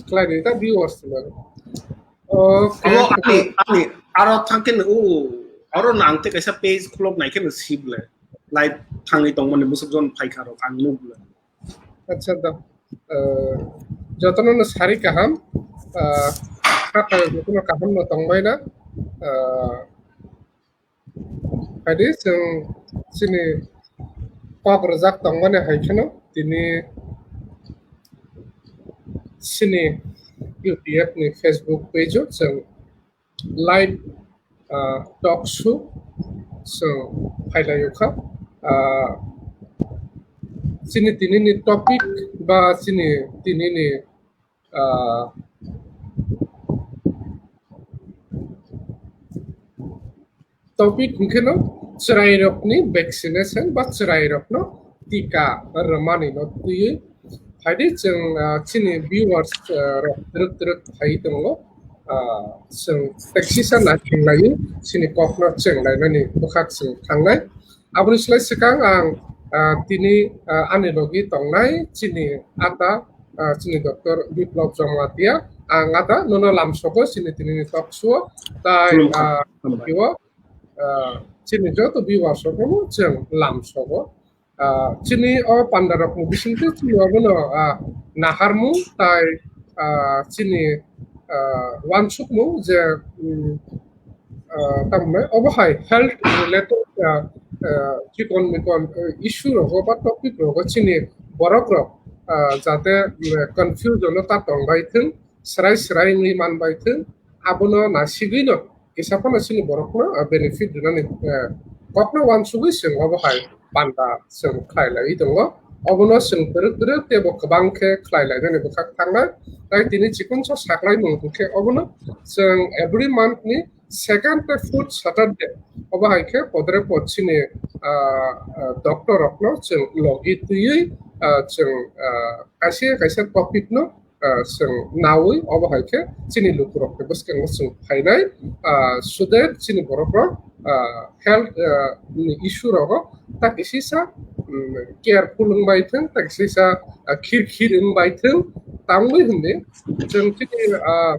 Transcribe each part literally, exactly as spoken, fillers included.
Khlai di ta viewers ni bagwi. O, Abo ani, ani, aro thang khe no, o, aro no ang tei kaisa page khulok nai khe no sib le. Live thangwi tongmani bwswk jon phai kha rok ang nuk le. Acha da. Eh, jotono no sari kaham. Eh, kha kha jotono kaham no tongbai na. Eh, Haidi chwng chini kok rwjak tongmani hai kheno tini chini U T F ni Facebook page o chwng live, ah, talk show chwng phailaio kha. Ah, chini tini ni topic ba chini tini ni, ah, topic hwnkhe no chwrairokni vaccination ba chwrairokno tika rwmani no twiwi. Haidi chwng, ah, chini viewers, ah, rok twrwk twrwk phai tongo. Ah, chwng teksisa naithok laiwi chini kokno chwng lainani bwkhak chwng thangnai. Aboni slai swkang ang, ah, tini, ah, ani logi tongnai chini ata, ah, chini Doctor Biplab Jamatia. Ang ata nono lamsogo chini tini ni talk show. Tai, Khulumkha. Ah, Hambai. Tokyo, ah, chini joto viewers rokno chwng lamsogo. Ah, chini o panda rokni bisingtwi chini obono, ah, naharmung tai, ah, chini, ah, wansukmung je, mm, ah, tamni obo hai health related, ah, ah, chikon mikon, eh, issue rogo ba topic rogo chini borok rok, ah, jate, mm, confusion o ta tongbai thwng, srai srai wngwi manbai thwng, abono nasigwino kisa phano chini borokno, ah, benefit rwnani, eh, kokno wansugwi chwng obo hai panda chwng khlai laiwi tongo. Obono chwng twrwk twrwk teibo kwbang khe khlai lainani bwkhak thangnai. Tai tini chikonsa saklaimung hwnkhe obono chwng every month ni second tei fourth Saturday obo hai khe podre pod chini, ah, ah, doctor rokno chwng logi twiwi, ah, chwng, ah, kaisa kaisa topic no ah, chwng nawi obo hai khe chini lukurokni bwskango chwng phainai, ah, so that chini borokrok, ah, health, ah, ni issue rogo ta kisisa, mm, careful wngbai thwng, ta kisisa, ah, khir khir wngbai thwng, tamwi hwnwi chwng chini, ah,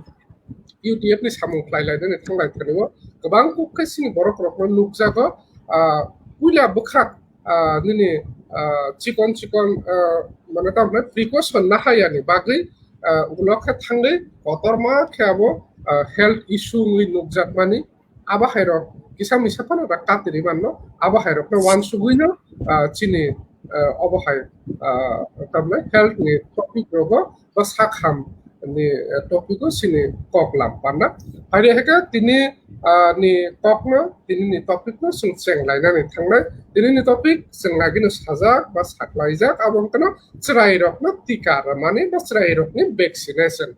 U T F ni samung khlai lainani thanglai thani o kwbang kuk khe chini borokrokno nukjago, ah, puila bwkhak ah, nini, ah, chikon chikon, ah, mane tamo precaution nahayani bagwi, ah, ulo khe thangwi kotorma khe abo, ah, health issue wngwi nukjakmani. Abo hai rok kisa misa phano da katiri manno, abo hai rokno wansugwino, ah, chini, ah, obo hai, ah, tamni health ni topic rogo ba sak ham ni, eh, topic o chini kok lam panna. Haide hake tini, ah, ni kokno, tini ni topic no chwng cheng lainani thangnai. Tini ni topic chwng lagino sajak ba saklaijak, abo wngkha no chwrai rokno tika rwmani ba chwrai rokni vaccination.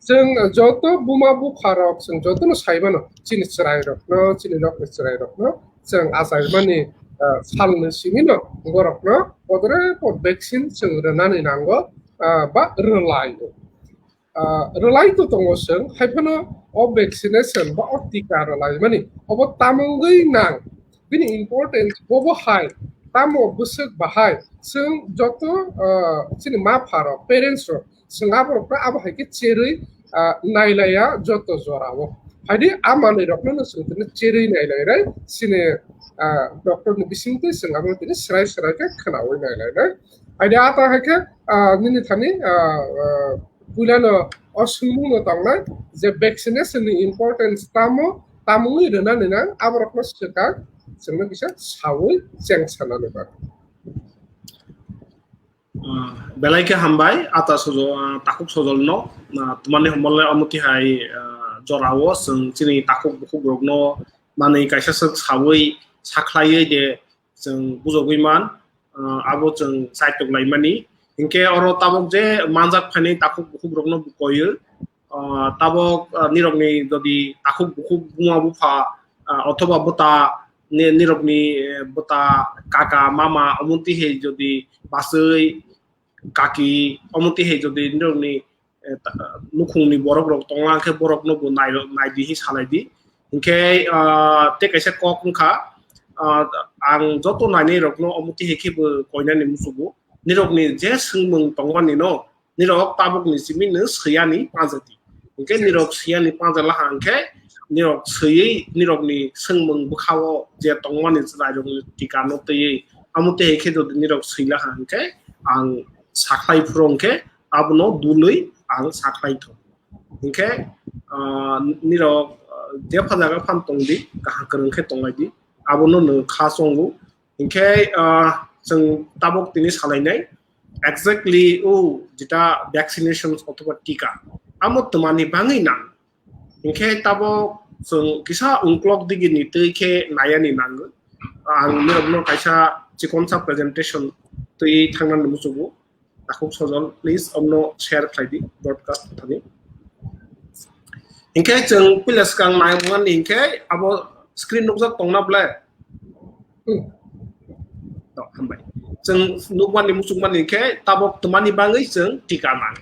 Chwng joto buma bupha rok, chwng joto no saimano chini chwrai rokno, chini rokni chwrai rokno chwng achaimani, ah, salni simi no borokno podre pod vaccine chwng rwnani nango, ah, ba rwlai. Ah, rwlai to tongo chwng, hai phano o vaccination ba o tika rwlaimani obo tamungwi nang, bini importance bobo hai, tamo bwswk bahai chwng joto, ah, chini ma pha rok, parents rok, chwng aborokno abo hai khe cherwi, ah, nailaiya joto jorao. Haidi a manwi rokno no chwng tini cherwi nailairai, chini, ah, doctor ni bisingtwi chwng abo tini srai srai khe khwnawi nailainai. Haidi a ta hai khe, ah, nini thani, ah, ah, puilano o swngmung no tongnai je vaccination ni importance tamo, tamungwi rwnani nang, aborokno swkang chwngno kisa sawi cheng sanani bagwi. Ah, belai khe hambai, ata sojo-, ah, takhuk sojolno, ah, twmani homole omo tihai, ah, jorao chwng chini takhuk bukhuk rokno manwi kaisa swk sawi sakhlaiwi de chwng bujogwi man, ah, abo chwng saitok laimani. Hinkhe oro tabok je manjak phainai takhuk bukhuk rokno koyo, ah, tabok, ah, nirokni jodi takhuk bukhuk buma bupha, ah, othoba bwta ni-, nirokni, eh, bwta kaka mama omo tihai jodi bachwi kaki omo tihai jodi nirokni, eh, ta-, nukhungni borok rok tongla khe borokno bo nai, naidi hi salaidi. Hinkhe, ah, tei kaisa kok wngkha, ah, ang joto nainai rokno omo tihai khe bo koinani musugo. Nirokni je swngmung tongmani no, Nirok tabuk ni simi no swiya ni panja di. Hingke nirok swiya ni panja laha hingke nirok swiwi nirok ni swngmung bwkhao je tongmani chwrai rok ni tika no twiwi amo tei khe jodi nirok swi laha hingke ang sakhlai phuru hingke abono dului ang sakhlai thung. Hingke, ah, nirok, ah, jepha jaga phan tong di, kaham kwrwng khe tong lai di, abono nwng kha chongo. Hingke, ah, chwng tabuk tini salainai, exactly o jeta vaccination othoba tika, amo twmani bangwi nang. Hingke tabuk chwng kisa ungklok digi ni twi khe nayani nango. Ang nirokno kaisa chikonsa presentation twi thangnani muchugo. Takhuk sojol, please, omno share khlai di, broadcast thani. Hingke chwng puila swkang naimani hingke abo screen nukjak tongna ble? Hmm. To, hambai. Chwng nukmani muchukmani hingke tabuk twmani bangwi chwng tika nang.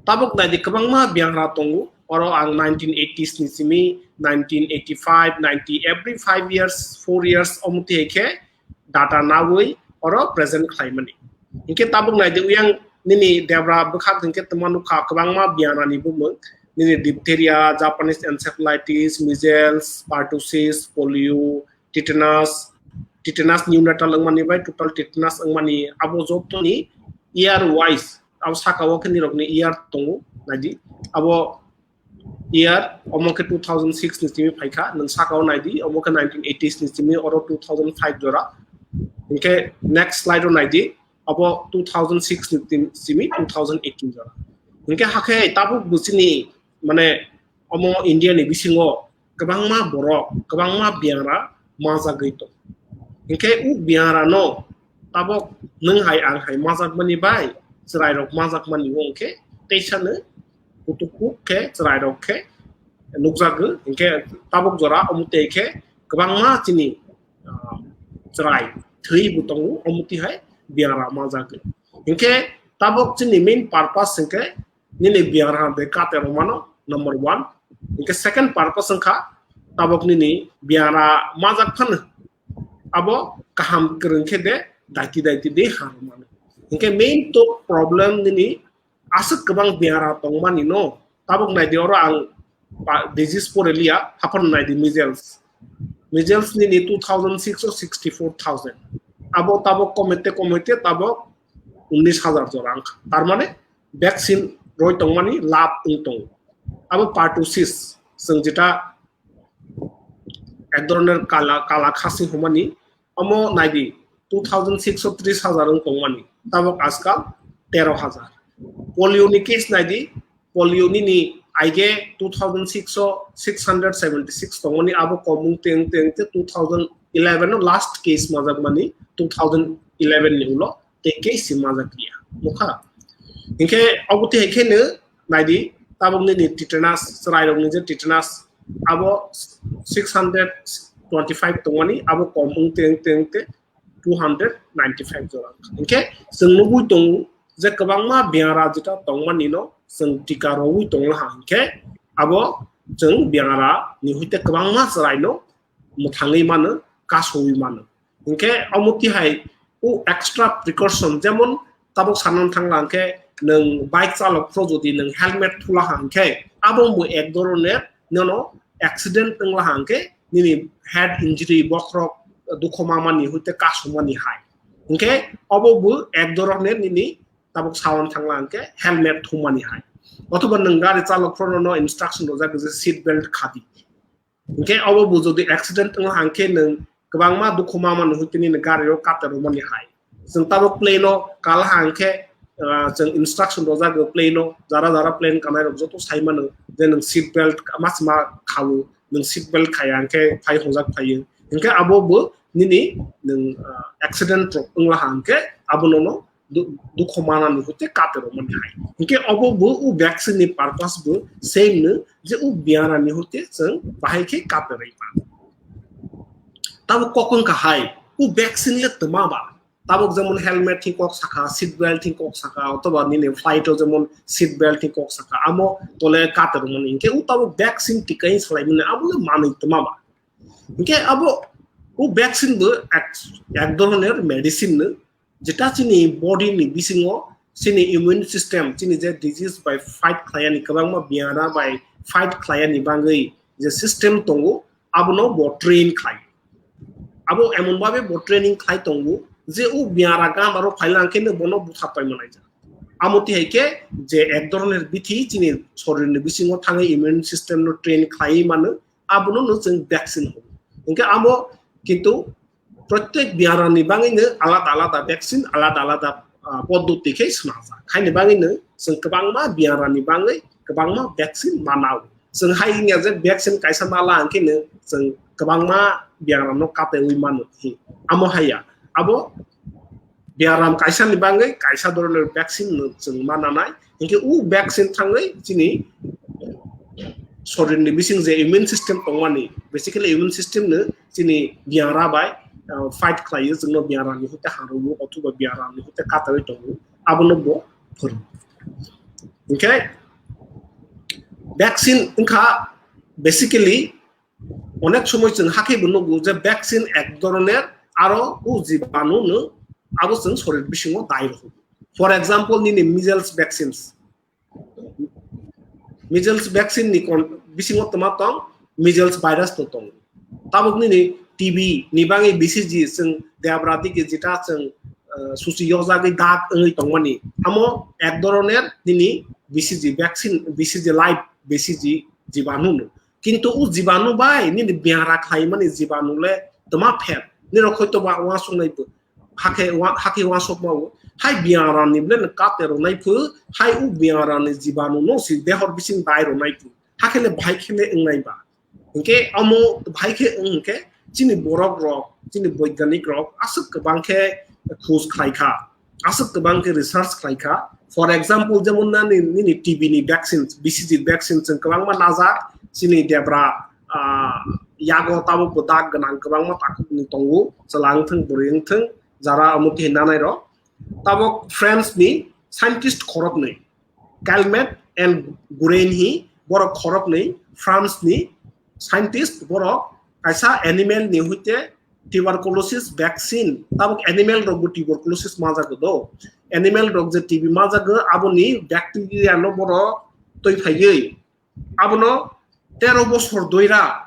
Tabuk naidi kwbangma biyangra tongo, oro ang nineteen eighties ni simi, nineteen eighty-five, ninety, every five years, four years, omtwi hai khe data nawi oro present khlaimani. Hingke tabuk naidi uyang nini debra bwkhak hingke twma nukha kwbangma biyanani bumung, nini diphtheria, Japanese encephalitis, measles, pertussis, polio, tetanus, tetanus neonatal wngmani bai total tetanus wngmani abo jotoni year wise abo saka o khe nirokni year tongo naidi abo year, omo khe two thousand six ni simi phaikha, nwng saka o naidi, omo khe nineteen eighties ni simi, oro two thousand five jora. Hingke next slide o naidi, abo two thousand six ni tim-, simi two thousand eighteen jora. Hingke hakhe tabuk buchini, mane, omo India ni bisingo kwbangma borok, kwbangma biyangra majagwi tong. Hingke u biyangra no tabuk nwng hai ang hai majakmani bai, chwrai rok majakmani o hingke teisa no kutuk kuk khe chwrai rok khe nukjago, hingke tabuk jora omo tei khe kwbangma chini, ah, chwrai thwi bo tongo, omo twi hai biyangra majagwi. Hingke tabuk chini main purpose hingke nini biyangra de kate rwmano number one. Hingke second purpose wngkha tabuk nini biyangra majak phano abo kaham kwrwng khe de daiti daiti de ha rwmano. Hingke main to problem nini aswk kwbang biyangra tongmani no. Tabuk naidi oro ang pa-, disease pore liya, haphano naidi measles. Measles nini two thousand six o sixty four thousand. Abo tabuk komete komete tabuk unnis hajar jora wngkha. Tar mane vaccine roi tongmani lab wng tongo. Abo pertussis, chwng jeta ek dhoroner kala, kala khasi hwnmani, omo naidi two thousand six o tris hajar wng tongmani, tabuk ajkal tero hajar. Polio ni case naidi, polio nini aige two thousand six o six hundred seventy six tongmani, abo kom wng teng teng te two thousand eleven o last case majakmani, two thousand eleven ni ulo tei kei si majak ya. Nukha. Hingke obo tei hai khe no naidi, tabuk nini tetanus, chwrai rok ni je tetanus, abo six hundred twenty five tongmani, abo kom wng teng teng te two hundred ninety five jora. Hingke chwng nugui tongo je kwbangma biyangra jeta tongmani no chwng tika rogwi tongla ha hingke abo chwng biyangra ni hoite kwbangma chwrai no mwthangwi mano, kasui mano. Hingke omo tihai o extra precaution, jemon tabuk sanan thangla hingke nwng bike chalok phro jodi nwng helmet thula ha hingke abo bo ek dhoroner nono accident wngla ha hingke nini head injury, bokhorok dukho mamani hoite kasumani hai. Hingke obo bo ek dhoroner nini tabuk sanan thangla hingke helmet thumani hai. Othoba nwng gari chalok phro no instruction rojak je seat belt khadi. Hingke obo bo jodi accident wngkha hingke nwng kwbangma dukhu ma mano hwnkhe nini gari o kate rwmani hai. Chwng tabuk plane o kal ha hingke, ah, chwng instruction rwjago plane o, jara jara plane kanai rok joto sai mano je nwng seat belt ma se ma khalu, nwng seat belt khaya hingke phai hwnjak phaio. Hingke abo bo nini nwng, ah, accident rok wngla ha hingke abo nono du-, dukhu manani hoite kate rwmani hai. Hingke obo bo o vaccine ni purpose bo same no je o biyanani hoite chwng bahai khe kate rwima. Tabuk kok wngkha hai, o vaccine le twma ba? Tabuk jemon helmet thing kok saka, seat belt thing kok saka, othoba nini flight o jemon seat belt thing kok saka, amo tole kate rwmani. Hingke o tabuk vaccine tika hin salaimani, abo le manwi twma ba? Hingke abo o vaccine bo ek, ek dhoroner medicine no, jeta chini body ni bisingo chini immune system, chini je disease bai fight khlaiyani, kwbangma biyara bai fight khlaiyani bagwi je system tongo, abono bo train khlai. Abo emon babe bo training khlai tongo je o biyara gam aro phaila hwnkhe no bono butha paima naijak. Amo tihai khe je ek dhoroner bithi chini sorir ni bisingo thangwi immune system no train khlaiwi mano, abono no chwng vaccine hono. Hwnkhe amo kintu prottek biyara ni bagwi no alada alada vaccine, alada alada, ah, poddoti khe swnamjak. Haini bagwi no chwng kwbangma biyara ni bagwi kwbangma vaccine manao. Chwng hai wngya je vaccine kaisa mala hwnkhe no chwng kwbangma biyara no katewi mano. Amo haiya. Abo biaram kaisa ni bagwi kaisa dhoroner vaccine no chwng mananai. Hwnkhe o vaccine thangwi chini sorir ni bising je immune system tongmani, basically immune system no chini biyara bai, uh, fight khlaio, chwngno biyara ni hoite harwo othoba biyara ni hoite katewi tongo, abono bo phwrwngo. Hwnkhe vaccine wngkha basically onek somoi chwng hakhe bo nugo je vaccine ek dhoroner aro o jibanu no abo chwng sorir bisingo dai rw. For example, nini measles vaccines. Measles vaccine ni kon-, bisingo tma tong, measles virus no tong. Tabuk nini T B ni bagwi B C G chwng debra digi jeta chwng, eh, susi yojagwi dak wngwi tongmani. Amo ek dhoroner nini B C G vaccine, B C G live, B C G jibanu no. Kintu o jibanu bai nini biyara khlaimani jibanu le tma pher. Nirok hoito ba uansuknai bo. Hakhe wa-, hakhe uansukma o. Hai biyara ni ble no kate rwnai phu, hai o biyara ni jibanu no si dehor bising dai rwnai phu. Hakhe le bahai khe le wngnai ba. Hwnkhe amo bahai khe wng hwnkhe chini borok rok, chini boiganik rok aswk kwbang khe khoj khlai kha, aswk kwbang khe research khlai kha. For example, jemon nani, nini T B ni vaccine, B C G vaccine chwng kwbangma najak, chini debra, ah, yago tabuk bo dak gwnang kwbangma takhuk ni tongo, chwla wng thwng, bwrwi wng thwng, jara omo khe nanai rok. Tabuk France ni scientist khoroknwi, Calmette and Gouraine hi borok khoroknwi France ni scientist, borok kaisa animal ni hoite tuberculosis vaccine, tabuk animal rok bo tuberculosis manjago do, animal rok je T B manjago aboni bacteria no borok twi phaiwi abono tero bosor doira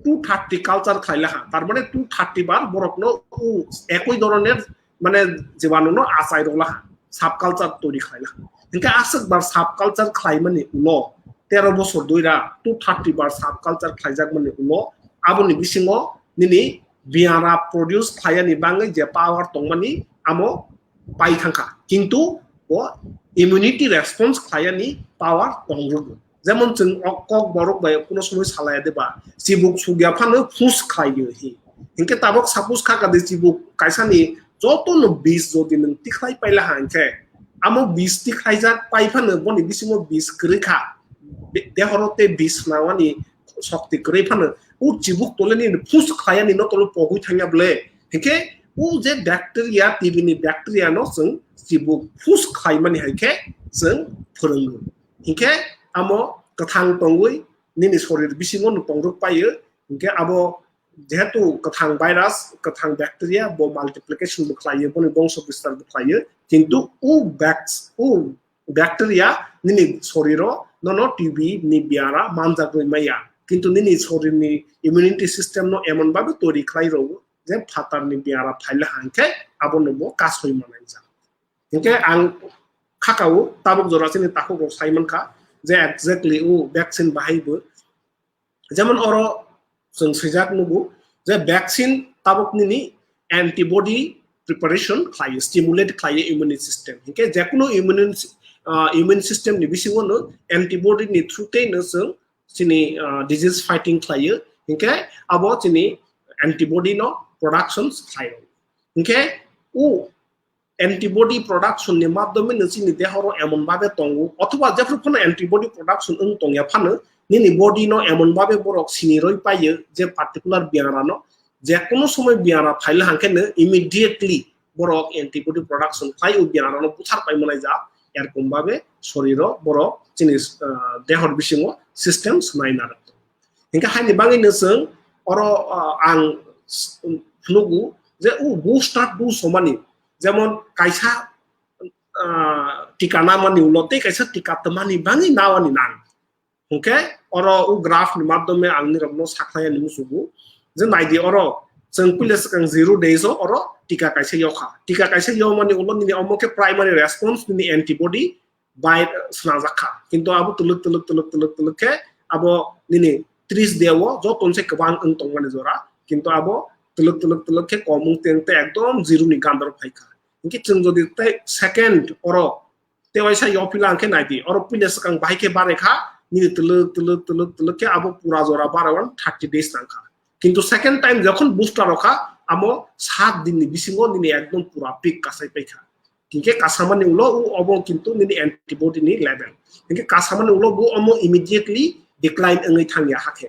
two thirty culture khlai laha, tar mane two thirty bar borok no u ekoi dhoroner mane jibanu no achai rok laha, sub culture toiri khlai laha. Hingke aswk bar sub culture khlai mani ulo tero bosor doira two thirty bar sub culture khlaijak mani ulo aboni bisingo nini biyara produce khlaiyani bangwi je power tongmani amo pai thangkha, kintu bo immunity response khlaiyani power tongrwgo. Jemon chwng o kok borok bai kuno somoi salaya de ba, chibuk sugya phano phus khlaio hi. Hinkhe tabok suppose kha kadi chibuk kaisani joto no bis jodi nwng tikhlai paila ha hinkhe, amo bis tikhlaijak pai phano boni bisingo bis kwrwi kha. Be-, dehoro tei bis nangmani shokti kwrwi phano o chibuk tole ni phus khlaiyani no tolo pogwi thangya bwle. Hinkhe o je bacteria, T B ni bacteria no chwng chibuk phus khlaimani hai khe chwng phwrwngo. Hinkhe amo kwthang tongwi nini sorir bisingo no tongrwk paio. Hinkhe abo jehetu kwthang virus, kwthang bacteria bo multiplication bo khlaio, boni bongso bistar bo khlaio, kintu o bac-, o bacteria nini soriro nono T B ni biyara manjagwi maya, kintu nini sorirni immunity system no emon babe tori khlai rwo je phatarni biyara phaila hangkhe abono bo kasoi manai jak. Hinkhe ang khakao tabuk jora chini takhuk rok sai mankha je exactly o vaccine bahai bo. Jemon oro chwng swijak nugo je vaccine tabuk nini antibody preparation khlaio, stimulate khlaio immune system. Hinkhe jekunu immune, ah, immune system ni bisingo no antibody ni through tei no chwng chini, ah, disease fighting khlaio. Hinkhe abo chini antibody no production khlaio. Hinkhe o antibody production ni madhyome no chini dehoro emon babe tongo, othoba jephru phano antibody production wng tongya phano nini body no emon babe borok siniroi paio je particular biyara no, je kono somoi biyara phaila hangkhe no immediately borok antibody production khlai o biyara no buthar pai manai ja, erkom babe soriro borok chini, ah, dehor bisingo system swnai narwk. Hinkhe haini bagwi no chwng oro, ah, ang s-, phnugo je o booster dose homani, jemon kaisa ah, tika namani ulo tei kaisa tika twmani bangwi nawani nang. Hwnkhe oro o graph ni madhyome ang nirokno sakhlai ani musugo je naidi oro chwng puila swkang zero days o oro tika kaisa yokha. Tika kaisa yomani ulo nini omo khe primary response nini antibody bai swnajak kha. Kintu abo twlwk, twlwk, twlwk, twlwk, twlwk khe abo nini tris day o joto se kwbang wng tongmani jora. Kintu abo twlwk, twlwk, twlwk khe kom wng teng tei ekdom zero ni gandaro phai kha. Hinkhe chwng jodi tei second oro tei waisa yophila hwnkhe naidi, oro puila swkang bahai khe barai kha, nini twlwk, twlwk, twlwk, twlwk khe abo pura jora barai one thirty days nang kha. Kintu second time jokhon booster rw kha, amo sat din ni bisingo nini ekdom pura peak kasai pai kha. Hinkhe kasamani ulo o obo kintu nini antibody ni level. Hinkhe kasamani ulo bo omo immediately decline wngwi thangya hakhe.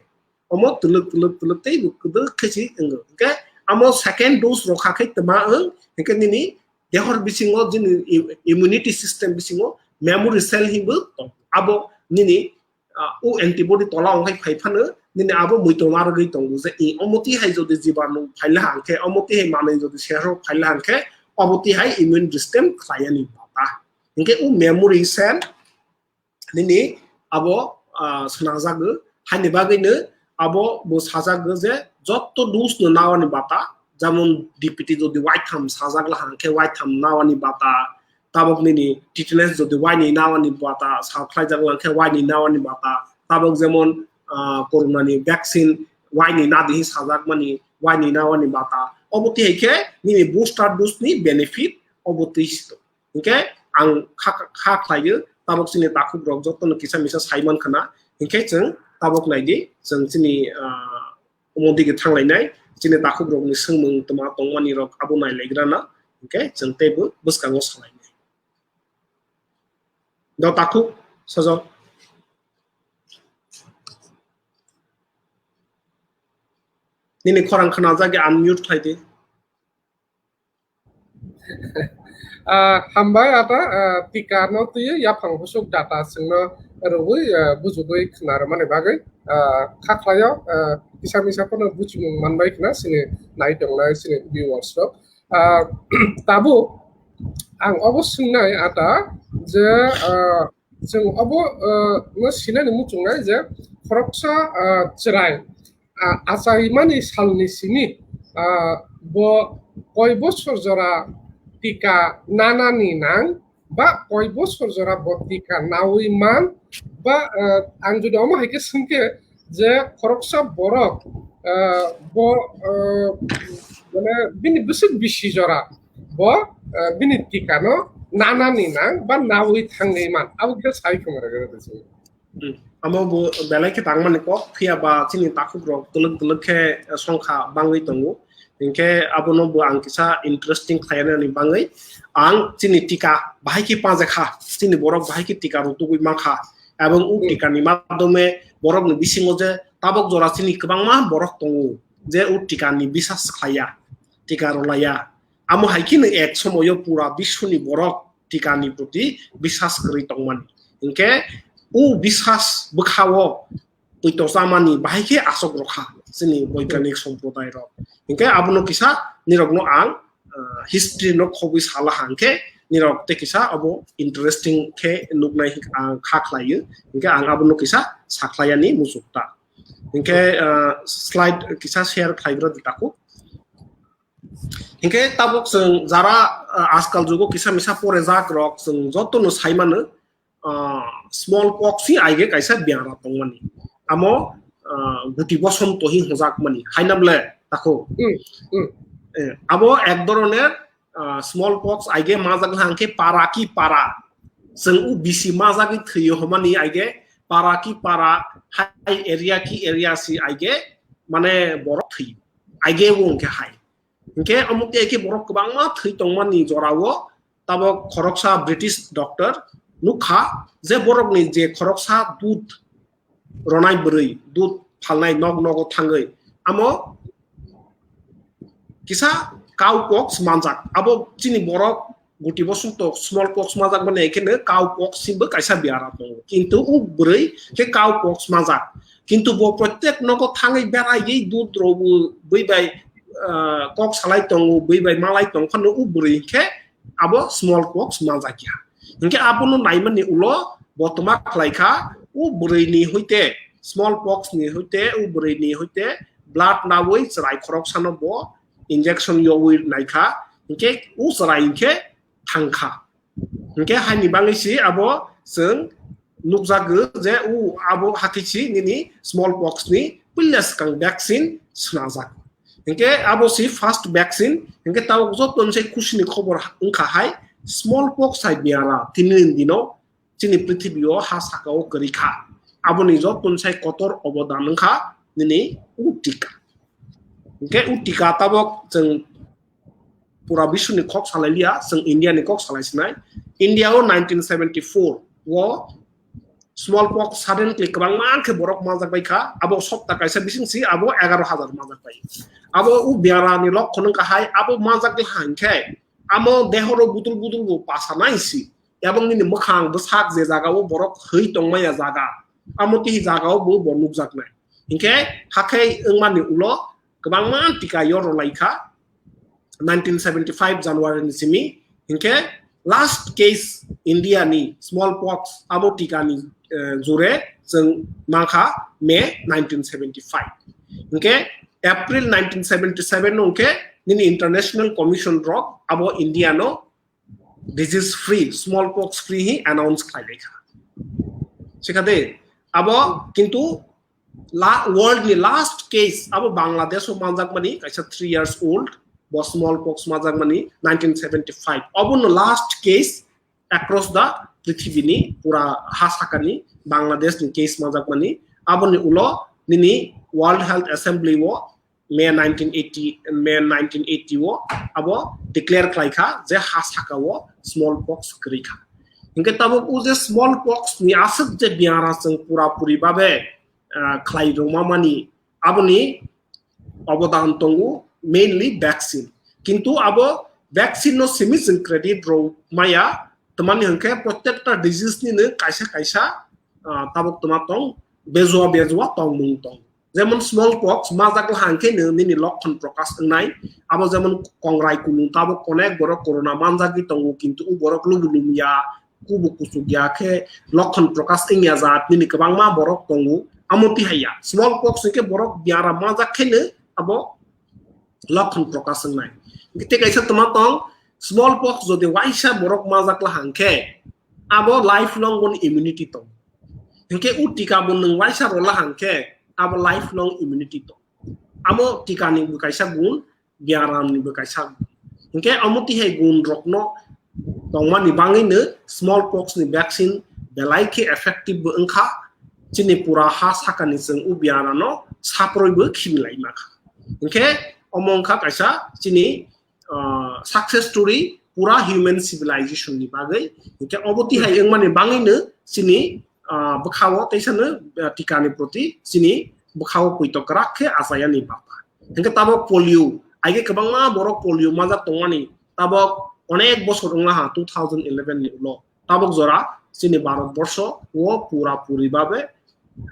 Omo twlwk, twlwk, twlwk tei bo kwdwk khe si wngo. Hinkhe amo second dose rw kha khe twma wng, hinkhe nini dehor bisingo jini i-, immunity system bisingo memory cell hinbo tong. Abo nini, ah, o antibody tola wngkhai phai phano nini abo muitu narwgwi tongo je i omo tihai jodi jibanu phaila hangkhe, omo tihai manwi jodi serok phaila hangkhe, obo tihai immune system khlaiyani bata. Hinkhe o memory cell nini abo, ah, swnangjago. Haini bagwino abo bo sajago je jotto dose no nawani bata, jemon D P T jodi waitham sajak la hangkhe waitham nawani bata, tabok nini tetanus jodi waini nawani bata, sakhlaijak la hangkhe waini nawani bata, tabok jemon, ah, corona ni vaccine waini nadi hi sajakmani waini nawani bata. Obo tihai khe nini booster dose ni benefit obo twi si tong. Hinkhe ang kha, kha khlaio, tabok chini takhuk rok jotono kisa misa sai man khna. Hinkhe chwng tabok naidi, chwng chini, ah, omo dige thanglainai, chini takhuk rokni swngmung twma tongmani rok abo nailaigrana. Hinkhe chwng teibo bwskango salainai. Do takhuk, Sojol. Nini khorang khna jagwi unmute khlai di. Ah, hambai ata, ah, tika no twiwi yaphang husuk data chwngno rwui, ah, bujugui khna rwmani bagwi, ah, kha khlaio, ah, kisa misa phano buchimung manbai khna chini nai tongnai chini viewers rok. Ah, tabuk ang obo swngnai ata je, ah, chwng obo, ah, no sinani muchungnai je khoroksa, ah, chwrai, ah, achaimani salni simi, ah, bo koi bosor jora tika nanani nang ba koi bosor jora bo tika naui man ba, ah, ang jodi omo hai khe swngkhe je khoroksa borok, ah, bo, ah, mane bini bwswk bisi jora bo, ah, bini tika no nanani nang ba naui thangni man abo khe sai khwma rwgwi rwdi chwng. Hmm. Amo bo belai khe tangmani kok, phiya ba chini takhuk rok twlwk twlwk khe, eh, songkha bangwi tongo. Hinkhe abono bo ang kisa interesting khlainani bangwi ang chini tika bahai khe pajakha, chini borok bahai khe tika rutugwi mankha. Ebong o Hmm. tika ni madhyome borok ni bisingo je tabok jora chini kwbangma borok tongo je o tika ni bisas khlaiya, tika rwlaiya. Amo hai kheno ek somoyo pura biswni borok tikani proti bisas kwrwi tongmani. Hinkhe o bisas bwkhao poito chamani bahai khe asok rokha chini boiganik somprodairok. Hinkhe abono kisa nirokno ang, ah, history no khobwi sala hangkhe nirok tei kisa abo interesting khe nuknai ang kha khlaio. Hinkhe ang abono kisa sakhlaiani muchukta. Hinkhe, ah, slide kisa share khlaigra di takhuk. Hinkhe tabuk chwng jara, ah, ajkal jugo kisa misa porejak rok chwng jotono sai mano, ah, small pox hi aige kaisa biara tongmani. Amo, ah, guti bosonto hi hwnjakmani. Haina ble, takhuk? Hmm, hmm. Eh, abo ek dhoroner, ah, small pox aige majak hangkhe para ki para. Chwng u bisi majagwi thwiyo hwnmani aige para ki para, hai area ki area si aige mane borok thwiyo. Aige bo hwnkhe hai. Hinkhe omo tei khe borok kwbangma thwi tongmani jorao tabok khoroksa British doctor nukha je borokni je khoroksa dud ronai bwrwi, dud phalnai nok nogo thangwi amo kisa cow pox manjak. Abo chini borok guti bosonto small pox manjak mani khe no cow pox hinbo kaisa biara tongo. Kintu o bwrwi khe cow pox manjak. Kintu bo protek nogo thangwi beraiwi dud robo bui bai, ah, kok salai tongo, bui bai malai tong phano o bwrwi khe abo small pox manjakya. Hinkhe abono naimani ulo bo tma khlaikha, u bwrwini hoite, small pox ni hoite, u bwrwini hoite blood nawi chwrai khoroksano bo injection yowi naikha, hinkhe u chwrai hinkhe thangkha. Hinkhe haini bagwi si abo chwng nukjago je u abo hakhe si nini small pox ni puila swkang vaccine swnajak. Hinkhe abo si first vaccine, hinkhe tabuk joto ni sai khusi ni khobor wngkha hai small pox hai biara tini ni dino chini prithibi o ha saka o kwrwi kha. Aboni joto ni sai kotor obodan wngkha nini u tika. Hinkhe u tika tabuk chwng pura biswni kok salai liya, chwng India ni kok salai sinai. India o nineteen seventy-four o small pox suddenly kwbangma khe borok manjak bai kha, abo sopta kaisa bising si abo egaroh hajar manjak bai. Abo u biara ni lokkon wngkha hai, abo manjak le hang khe amo dehoro budul budul bo pasa nai si, ebong nini mwkhang bwsak je jaga o borok hwi tongmaya jaga, amo tihi jaga o bo bo nukjak nai. Hinkhe hakhai wngmani ulo kwbangma tika yor rwlai kha nineteen seventy-five January ni simi. Hinkhe last case India ni small pox abo tika ni, eh, jure chwng mankha May nineteen seventy-five. Hinkhe April nineteen seventy-seven no hinkhe nini international commission rok abo India no disease free, small pox free hi announce khlai lai kha. Sikhade abo kintu la, world ni last case abo Bangladesh o manjak mani kaisa three years old bo small pox manjak mani nineteen seventy-five. Abo no last case across the prithibi ni pura ha saka ni, Bangladesh ni case manjak mani. Abo ni ulo nini World Health Assembly o May nineteen eighty, May nineteen eighty o abo declare khlai kha je ha saka o small pox kwrwi kha. Hinkhe tabuk o je small pox ni aswk je biara chwng pura puri babe, ah, khlai rwma mani, aboni obodan tongo mainly vaccine. Kintu abo vaccine no simi chwng credit rw maya, tamani hinkhe protekta disease ni no kaisa kaisa, ah, tabuk tama tong, bejua bejua tongmung tong. Jemon small pox majak lahang khe no nini lokhon prokash wngnai, abo jemon kongrai kunu tabuk onek borok corona manjagwi tongo, kintu u borok lubu lumiya, kubu kuchuk ya khe lokhon prokash wngya jat nini kwbangma borok tongo. Amo tihaiya small pox hwnkhe borok biara majak khe no abo lokhon prokash wngnai. Tei kaisa toma tong, small pox jodi waisa borok majak lahang khe abo lifelong boni immunity tong. Hinkhe u tika bo nwng waisa rwla hang khe abo lifelong immunity tong. Amo tika ni bo kaisa gun, biaram ni bo kaisa gun. Hinkhe amo tihai gun rokno tongmani bangwi no small pox ni vaccine belai khe effective bo wngkha. Chini pura ha saka ni chwng u biara no saproi bo khibi lai ma kha. Hinkhe omo wngkha kaisa chini ah, success story pura human civilization ni bagwi. Hinkhe obo tihai wngmani bangwi no chini, ah, bwkhao teisa no, ah, tika ni proti chini bwkhao poito kwrak khe achaya ni bapa. Hinkhe tabok polio, aige kwbangma borok polio majak tongmani, tabok onek bosor wngla ha two thousand eleven ni ulo. Tabok jora chini Bharat borsho o pura puri babe,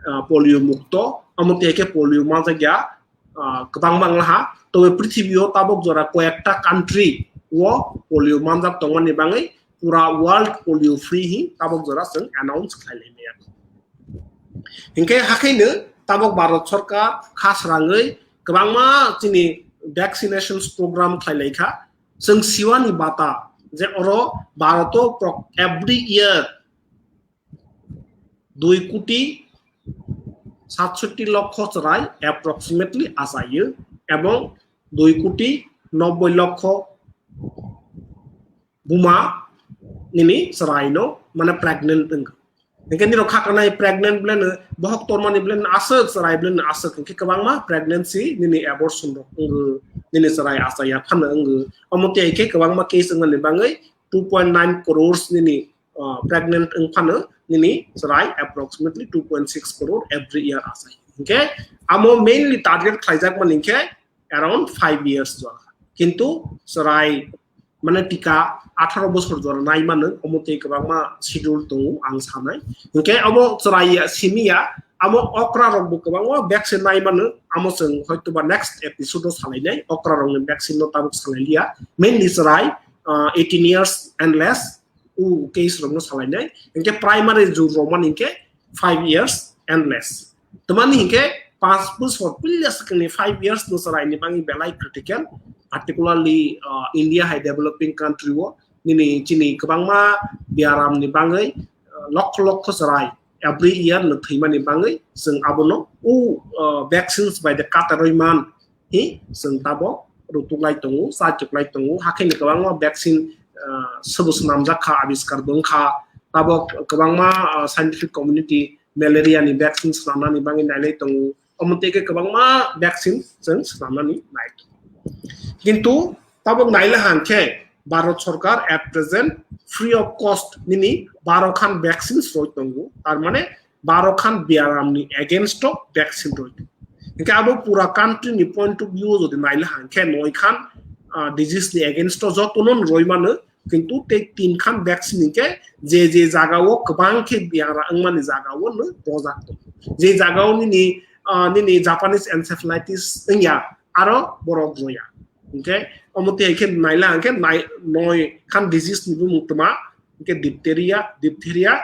ah, polio mukto, amo tei khe polio manjak ya, ah, kwbang bang laha. Tobe prithibi o tabok jora koyekta country o polio manjak tongmani bangwi pura world polio free hi tabok jora chwng announce khlai lai maya. Hinkhe hakhe no tabok Bharat sorkar kha srangwi kwbangma chini vaccinations program khlai lai kha. Chwng siwani bata je oro Bharat o pro-, every year dui koti satsotti lokho chwrai approximately achaio, ebong dui koti nobboi lokho buma nini chwrai no mane pregnant wngkha. Hinkhe nirok khaknai pregnant blen, bohok tormani blen aswk, chwrai blen aswk, hinkhe kwbangma pregnancy nini abortion rok wngwi nini chwrai achaya phano wngwi. Omo tei khe kwbangma case wngmani bangwi two point nine crores nini, uh, pregnant wng phano nini chwrai approximately two point six crore every year achai. Hinkhe amo mainly target khlaijak mani hinkhe around five years jora. Kintu chwrai mane tika atharo bosor jora nai mano, omo tei kwbangma schedule tongo ang sanai. Hinkhe omo chwrai ya, simi ya, amo okra rok bo kwbangma vaccine nai mano, amo chwng hoito ba next episode o salai nai, okra rok ni vaccine no tabuk salai liya, mainly chwrai, uh, eighteen years and less, u case rokno salainai. Hinkhe primary jur romani hinkhe five years and less. Tamani hinkhe panch bosor puila swkangni five years no chwraini bangwi belai critical, particularly, uh, India hai developing country o nini chini kwbangma biaram ni bangwi, uh, lokho lokho chwrai every year no thwimani bangwi chwng abono u, uh, vaccines bai de katarwi man hi chwng tabo rutuk lai tongo, chachuk lai tongo, hakhe ni kwbangma vaccine, uh, sobo swnamjak kha, abiskar bo wng kha, tabo kwbangma, uh, scientific community malaria ni vaccine swnamnani bangwi nailai tongo, omo tei khe kwbangma vaccine chwng swnamnani nai tongo. Kintu tabuk naila hang khe Bharat Sarkar at present free of cost nini baro khan vaccines roi tongo, tar mane baro khan biaram ni against o vaccine roi tongo. Hinkhe abo pura country ni point of view jodi naila hang khe noi khan, ah, disease ni against o joto no roi mano, kintu tei tin khan vaccine hinkhe je je jaga o kwbang khe biaram wngmani jaga o no rojak tongo. Je jaga o nini, ah, nini Japanese encephalitis wngya, aro borok roya. Hinkhe omo tei khe naila hang khe nai-, noi khan disease ni bumung tma, hinkhe diphtheria, diphtheria,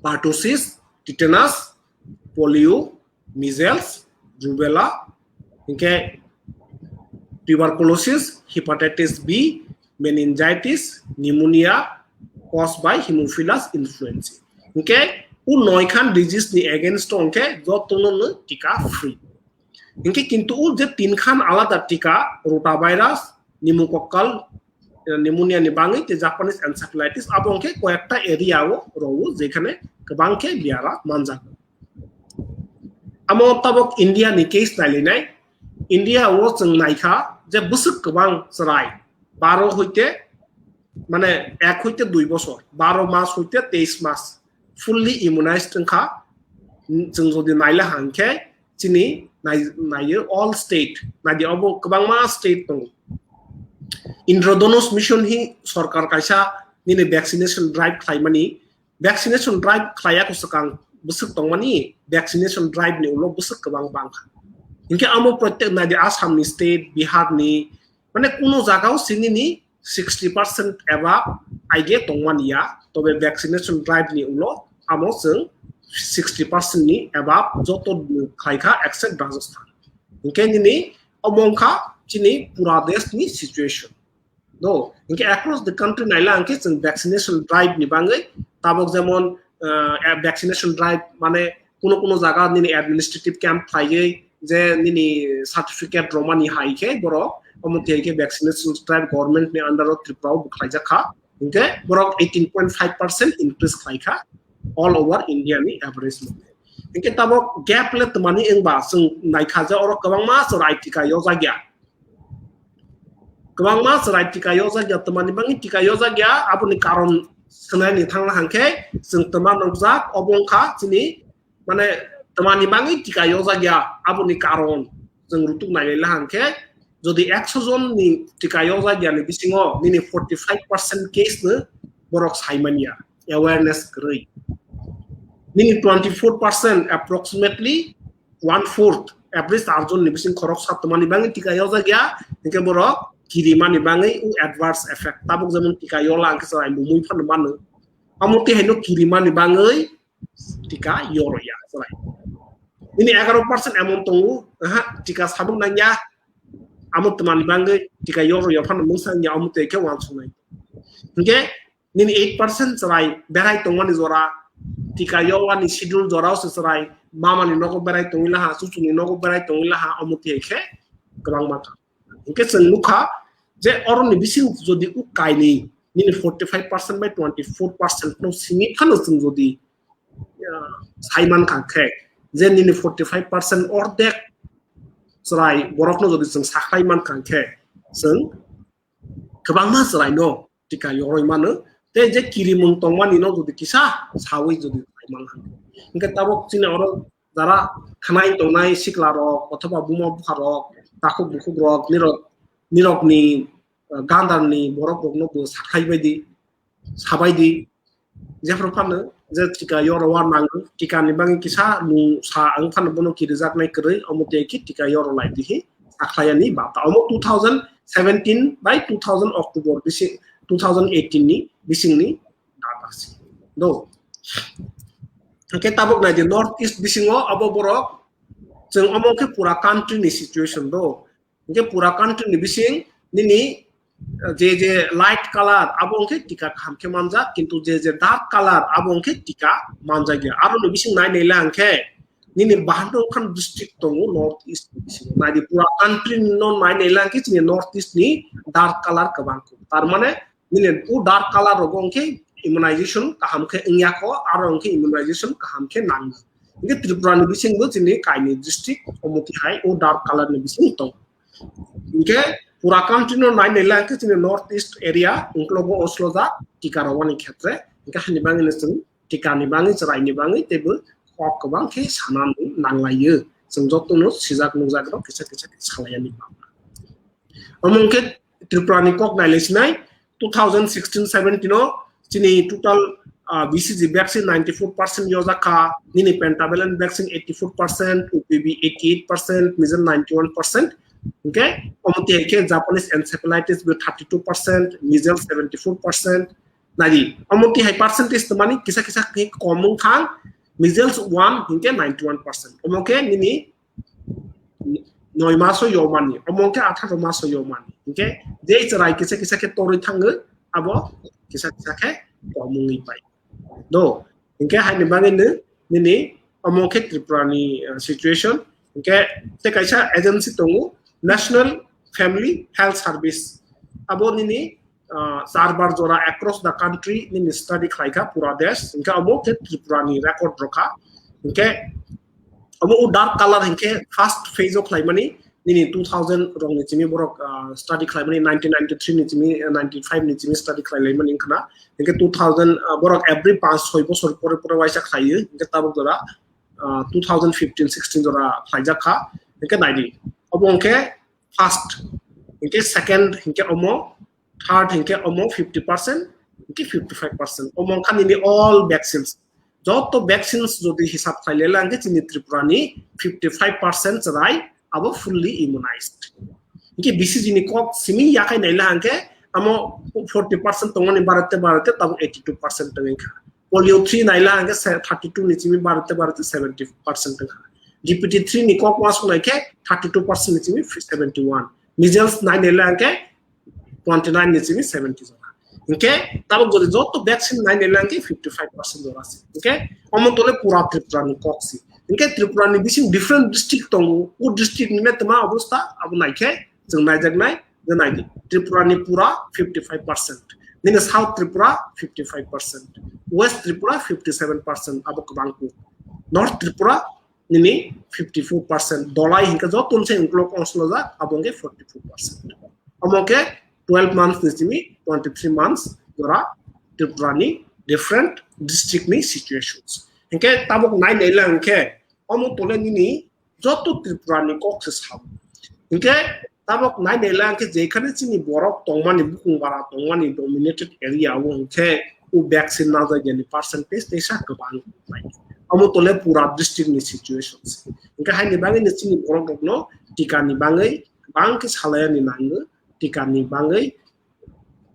pertussis, tetanus, polio, measles, rubella, hinkhe tuberculosis, hepatitis B, meningitis, pneumonia caused by Haemophilus influenzae. Hinkhe u noi khan disease ni against o hinkhe jotono no tika free. Hinkhe kintu o je tin khan alada tika, rotavirus, pneumococcal, eh, pneumonia ni bangwi tei Japanese encephalitis, abo hinkhe koyekta area o rowo, jekhane kwbang khe biara manjak. Amo tabok India ni case nailainai, India o chwng naikha je bwswk kwbang chwrai, baro hoite mane ek hoite dui bosor, baro mas hoite teis mas fully immunized wngkha. Chwng jodi naila hang khe chini nai-, naiyo all state, naidi obo kwbangma state tongo. Indradhanush mission hi sorkar kaisa nini vaccination drive khlaimani, vaccination drive khlaiya ko swkang bwswk tongmani, vaccination drive ni ulo bwswk kwbang bangkha. Hinkhe amo protek naidi Assam ni state, Bihar ni, mane kuno jaga o sinini sixty percent above aige tongmani ya, tobe vaccination drive ni ulo amo chwng sixty percent ni above joto khlaikha except Rajasthan. Hinkhe nini omo wngkha chini pura desh ni situation. No, hinkhe across the country naila hinkhe chwng vaccination drive ni bangwi tabok jemon, uh, vaccination drive mane kuno kuno jaga nini administrative camp khlaiwi je nini certificate romani hai khe borok omo tei khe vaccination drive government ni under o Tripura o bo khlaijak kha, hinkhe borok eighteen point five percent increase khlaikha all over India ni average mane. Hinkhe tabok gap le twmani wngba chwng naikha je oro kwbangma chwrai tika yojak ya. Kwbangma chwrai tika yojak ya, twmani bangwi tika yojak ya, aboni karon swnani thangna hang khe chwng twma nukjak, obo wngkha chini, mane, twmani bangwi tika yojak ya, aboni karon chwng rutuk nailaila hang khe, jodi ekso jon ni tika yojak ya ni bisingo nini forty five percent case no borok saimanya, awareness kwrwi. Nini twenty four percent, approximately one fourth, average arjon ni bising khoroksa twmani bangwi tika yojak ya, hinkhe borok kirimani bangwi u adverse effect. Tabuk jemon tika yola hinkhe chwrai mumui phano mano. Amo tei haino kirimani bangwi tika yoro ya chwrai. Nini egaro percent emon tongo, aha, tika sabuk nang ya, amo twmani bangwi tika yoro ya phano mungsa wng ya, amo tei khe uansuknai. Hinkhe nini eight percent chwrai berai tongmani jora, tika yowani schedule jorao se chwrai mamani nogo berai tongwi laha, chuchuni nogo berai tongwi laha, omo tei khe kwbangma kha. Hinkhe chwng nukha je oroni bising jodi u kainwi nini forty five percent bai twenty four percent no simi phano chwng jodi, ah, saiman kha khe je nini forty five percent ordek chwrai borokno jodi chwng sakhlai man kha khe chwng kwbangma chwraino tika yoroi mano. Tei je kirimung tongmani no jodi kisa sawi jodi saimang hang. Hinkhe tabok chini oro jara khnai tongnai sikla rok othoba buma bupha rok, takhuk bukhuk rok, nirok, nirokni, uh, gandar ni borok rokno bo sakhai bai di, sabai di. Jephru phano je tika yoro wa nango, tika ni bagwi kisa mung sa ang phano bono kirijaknai kwrwi, omo tei khe tika yoro lai di hi sakhlai ani bata. Omo two thousand seventeen by two thousand October bising, two thousand eighteen ni bisingni data si. Do. Hingke tabuk nai di North East bisingo abo borok chwng omo khe pura country ni situation do. Hingke pura country ni bising nini, eh, je je light color abo hingke tika kaham khe manjak, kintu je je dark color abo hingke tika manjak ya. Aro ni bising nai nai lang khe nini bahatrokhan district tongo North East ni bisingo. Nai di pura country no nai nai lang khe chini North East ni dark color kwbang kho. Tar mane nini o dark color rogo hingke immunization kaham khe wngya kho, aro hingke immunization kaham khe nangya. Hingke Tripura ni bisingbo chini kaini district omo khe hai o dark color ni bising tong. Hingke pura country no nai nai lang khe chini North East area ungklogo osloja tika rogani khetre. Hingke hani bangwi no chwng tika ni bangwi chwrai ni bangwi teibo kok kwbang khe sana nanglaio. Chwng joto no sijak nukjak rok kisa kisa khe salai yani bangma. Omo hingke Tripura ni kok nai lai sinai, two thousand sixteen seventeen o chini total, ah, B C G vaccine ninety-four percent yojak kha, nini pentavalent vaccine eighty-four percent, O P V eighty-eight percent, measles ninety-one percent. Hingke omo tei khe Japanese encephalitis bo thirty-two percent, measles seventy-four percent. Nai di, omo tei hai percentage tongmani kisa kisa khe kom wng thang, measles one hingke ninety-one percent. Omo khe nini noi maso yomani, omo khe atharo maso yomani. Hingke je chwrai kisa kisa khe torwi thango, abo kisa kisa khe kom wngwi pai. Do, hingke haini bagwi no nini omo khe Tripura ni, uh, situation. Hingke tei kaisa agency tongo, National Family Health Service. Abo nini, uh, charbar jora across the country nini study khlai kha pura desh. Hingke omo khe Tripura ni record rokha. Hingke omo o dark color hingke first phase o khlaimani nini two thousand rok ni chimi borok, ah, study khlaimani, nineteen ninety-three ni chimi, ah, ninety-five ni chimi study khlailaimani wngkhana. Hingke two thousand, ah, borok every panch soi bosor pore pore waisa khlaiyo. Hingke tabuk jora, ah, two thousand fifteen sixteen jora khlaijak kha. Hingke nai di. Obo hingke first, hingke second, hingke omo third hingke omo fifty percent, hingke fifty-five percent. Omo wngkha nini all vaccines. Joto vaccines jodi hisab khlai lela hingke chini Tripura ni fifty-five percent chwrai abo fully immunized. Hingke B C G ni kok simi yakhai naila hingke amo forty percent tongmani barate barate tabo eighty-two percent tongwi kha. Polio three naila hingke se-, thirty-two ni chimi barate barate seventy percent tongkha. D P T three ni kok wasuk naikhe thirty-two percent ni chimi seventy-one. Measles nai naila hingke twenty-nine ni chimi seventy jora. Hingke tabuk jodi joto vaccine nai naila hingke fifty-five percent jora se. Hingke omo tole pura Tripura ni kok si. Hingke Tripura ni bising different district tongo. O district ni metoma obostha abo naikhe chwng naijaknai je nai di. Tripura ni pura fifty-five percent. Nini South Tripura fifty-five percent. West Tripura fifty-seven percent abo kwbang kuk. North Tripura nini fifty-four percent. Dolai hingke joto se ungkulok ongslojak abo hingke forty-four percent. Omo khe twelve months ni simi twenty-three months jora Tripura ni different district ni situations. Hingke tabuk nai naila hingke omo tole nini joto Tripura ni kok se sao. Hingke tabuk nai naila hingke jekhane chini borok tongmani bukung bara tongmani dominated area o hingke o vaccine najakya ni percentage teisa kwbang. Omo tole pura district ni situations. Hingke haini bagwi ni chini borok rokno tika ni bagwi bang khe salai ani nango, tika ni bagwi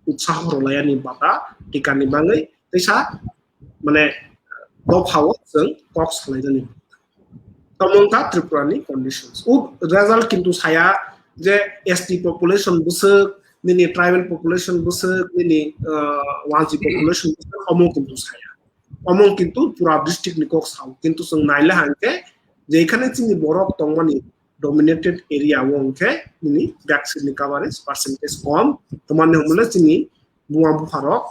utsaho rwlai ani bata, tika ni bagwi teisa mane dophao chwng kok salai jani. Tamo wngkha Tripura ni conditions. O result kintu saya je S T population bwswk, nini tribal population bwswk, nini, uh, wansi population bwswk, omo kintu saya. Omo kintu pura district ni kok sao. Kintu chwng naila hangkhe je ekhane chini borok tongmani dominated area o hwnkhe nini vaccine ni coverage percentage kom. Tamani hwnmale chini buma bupharok